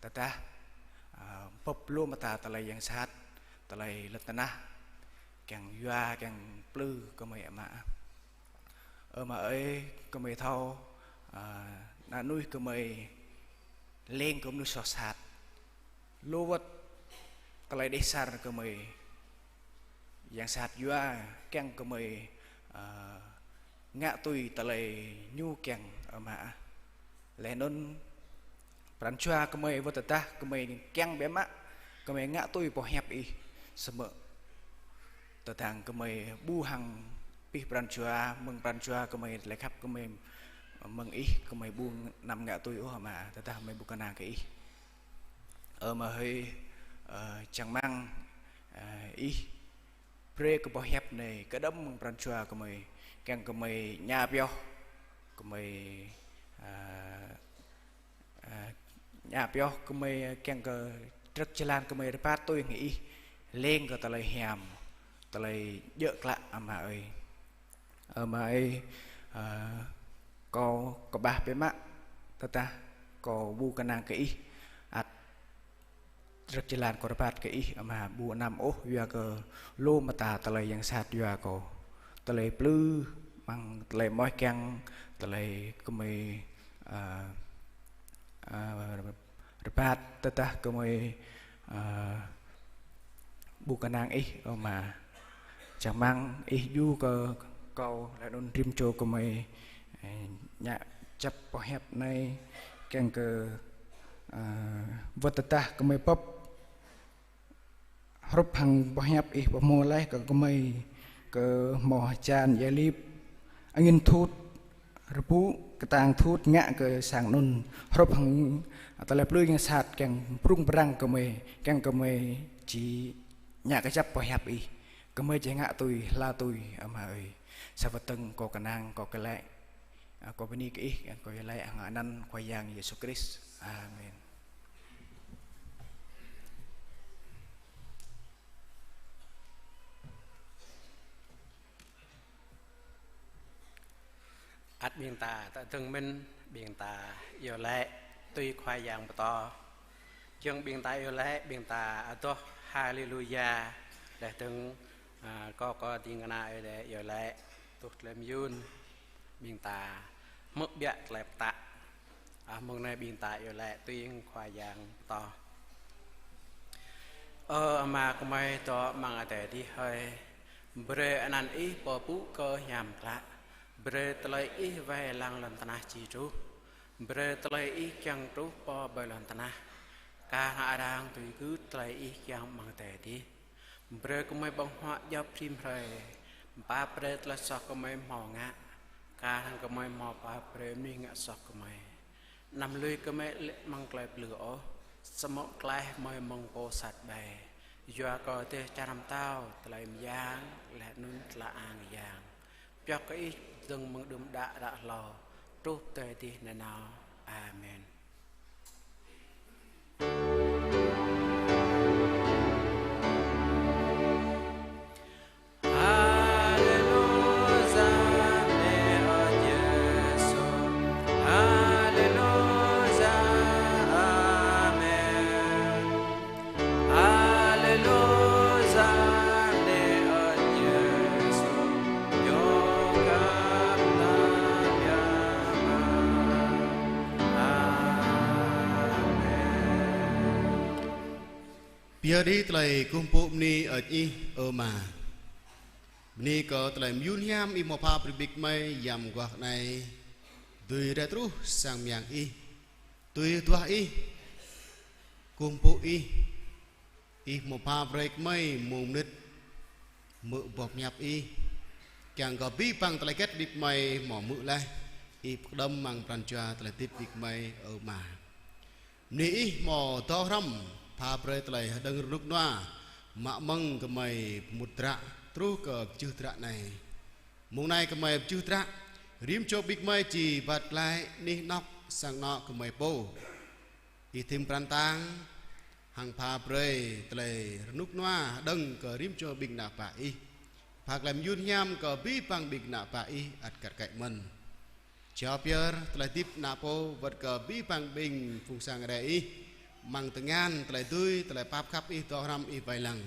tơdah, ơ, bưp lu mơta tơlơi yang sat, tơlơi lŏn tơnah, kiăng yua, kiăng plư gơmơi Ama. Ơ Ama ơi, gơmơi thâo, ơ, ană mơnuih gơmơi leng kơ mơnuih soh sat. Lu wơ̆t tơlơi đeh asar gơmơi, yang sat yua kiăng gơmơi, ơ, ngă tui tơlơi ñu kiăng, ơ Ama ah. Laih anŭn pran jua gơmơi wơ̆t tơdah gơmơi kiăng biă mă, gơmơi ngă tui boh hiăp Ih, samơ̆ tơdang gơmơi ƀu hăng abih pran jua, mơ̆ng pran jua gơmơi, tơlơi khăp gơmơi mơ̆ng Ih, gơmơi ƀu anăm ngă tui ôh Ama, tơdah gơmơi ƀu kơna kơ Ih. Ơ Ama hơi, ơ, čang rơmang, ơ, Ih brơi kơ boh hiăp anai kơđŏm mơ̆ng pran jua gơmơi, kiăng gơmơi ña pioh, gơmơi, ơ, ơ, ña pioh gơmơi kiăng kơ trăk jơlan gơmơi rơbat tui hăng Ih. leng kơ tơlơi hiam, tơlơi djơ̆ klă, Ama ơi. Ơ Ama ơi, ơ, kâo kơƀah biă mă, tơdah kâo ƀu kơnang kơ Ih, ăt rơ̆k jơlan kâo rơbat kơ Ih, Ama, ƀu anăm ôh yua kơ lu mơta tơlơi yang sat yua kâo. Tơlơi plư mơ̆ng tơlơi mơnuih kiăng, tơlơi gơmơi, ơ, ơ, rơbat, tơdah gơmơi, ơ, ƀu kơnang Ih, Ama. Čang rơmang Ih djru kơ kâo laih anŭn rĭm čô gơmơi, ơ, ngă kơjăp boh hiăp anai, kiăng kơ, ơ, wơ̆t tơdah gơmơi bưp hrup hăng boh hiăp Ih pơhmutu laih kơ gơmơi, kơ hmâo hơjan ia lip, angin thut, rơbŭ, kơtang thut ngă kơ sang anŭn hrup hăng tơlơi plư yang sat kiăng prŭng prang gơmơi, kiăng gơmơi či ngă kơjăp boh hiăp Ih, gơmơi či ngă tui, hla tui, Ama ơi. Sa wơ̆t dơ̆ng kâo kơnang, kâo kơlĕ, ơ, kâo bơni kơ Ih, kâo iâu laĭ hăng anăn Khua Yang Yêsu Krist. Amen. Ăt ƀing ta tơdơ̆ng mơ̆n, ƀing ta iâu laĭ tui Khua Yang pơtô. Giŏng ƀing ta iâu laĭ, ƀing ta adoh Haleluya, laih dơ̆ng, ơ, kâo kơ ding kơna ơi đe iâu laĭ tuh tơlơi mơyŭn. Ƀing ta hmư̆ biă tơlơi pơtă. Ơ, mơ̆ng anai ƀing ta iâu laĭ tui Khua Yang pơtô. Ơ Ama gơmơi dŏ amăng adai adih hơi, brơi anăn Ih pơpŭ kơ hiam klă, brơi tơlơi Ih wai lăng lŏn tơnah či truh, brơi tơlơi Ih kiăng truh pơ ƀơi lŏn tơnah, kar hăng arăng tui gưt tơlơi Ih kiăng amăng adai adih. Brơi gơmơi ƀơ̆ng huă djŏp rĭm hrơi, pap brơi tơlơi soh gơmơi hmâo ngă, kar hăng gơmơi hmâo pap brơi mơnuih ngă soh gơmơi. Anăm lui gơmơi lê̆ amăng tơlơi plư ôh, samơ̆ klaih gơmơi mơ̆ng pô sat ƀai. Yua kơ dêh čar, pơtao, tơlơi mơyang, laih anŭn tơlơi ang yang, pioh kơ Ih dơ̆ng mơ̆ng đưm đă ră hlâo, truh tơdơi adih nanao. Amen. Pơyơr đĭ tơlơi kơkuh pơpŭ bơni hơơč Ih, ơ Ama. Bơni kơ tơlơi mơyŭn hiam Ih hmâo pha brơi ƀing gơmơi yam mơguah anai dưi rai truh sang mơyang Ih, tui duah Ih, kơkuh pơpŭ Ih. Ih hmâo pha brơi gơmơi mông mơnit hmư̆ boh hiăp Ih, kiăng kơ abih bang tơlơi hơget ƀing gơmơi hmâo hmư̆ laih, Ih pơkơđŏm amăng pran jua tơlơi hơdip ƀing gơmơi, ơ Ama. Bơni Ih hmâo dŏ hrŏm pha brơi tơlơi hơđơ̆ng rơnŭk rơnua mă mơ̆ng gơmơi pơmŭt dră truh kơ pơjưh dră anai. Mông anai gơmơi pơjưh dră, rĭm čô ƀing gơmơi či wơ̆t glaĭ anih anŏ sang anŏ gơmơi pô. Ih thim pran tang, hăng pha brơi tơlơi rơnŭk rơnua hơđơ̆ng kơ rĭm čô ƀing ană bă Ih. Pha tơlơi mơyŭn hiam kơ abih bang ƀing ană bă Ih ăt kar kaĭ mơ̆n. Jao pơyơr tơlơi hơdip ană pô wơ̆t kơ abih bang ƀing phung sang rai Ih, amăng tơngan tơlơi dưi, tơlơi pap khăp Ih, dŏ hrŏm Ih wai lăng.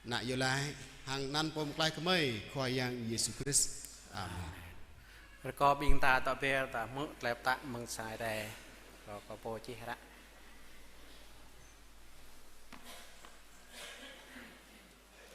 Ană iâu laĭ hăng anăn Pô Pơklaih gơmơi, Khua Yang Yêsu Krist. Amen. Rơkâo ƀing ta dŏ be̱r ta hmư̆ tơlơi pơtă mơ̆ng sang Ơi Adai. Rơkâo kơ pô čih hră.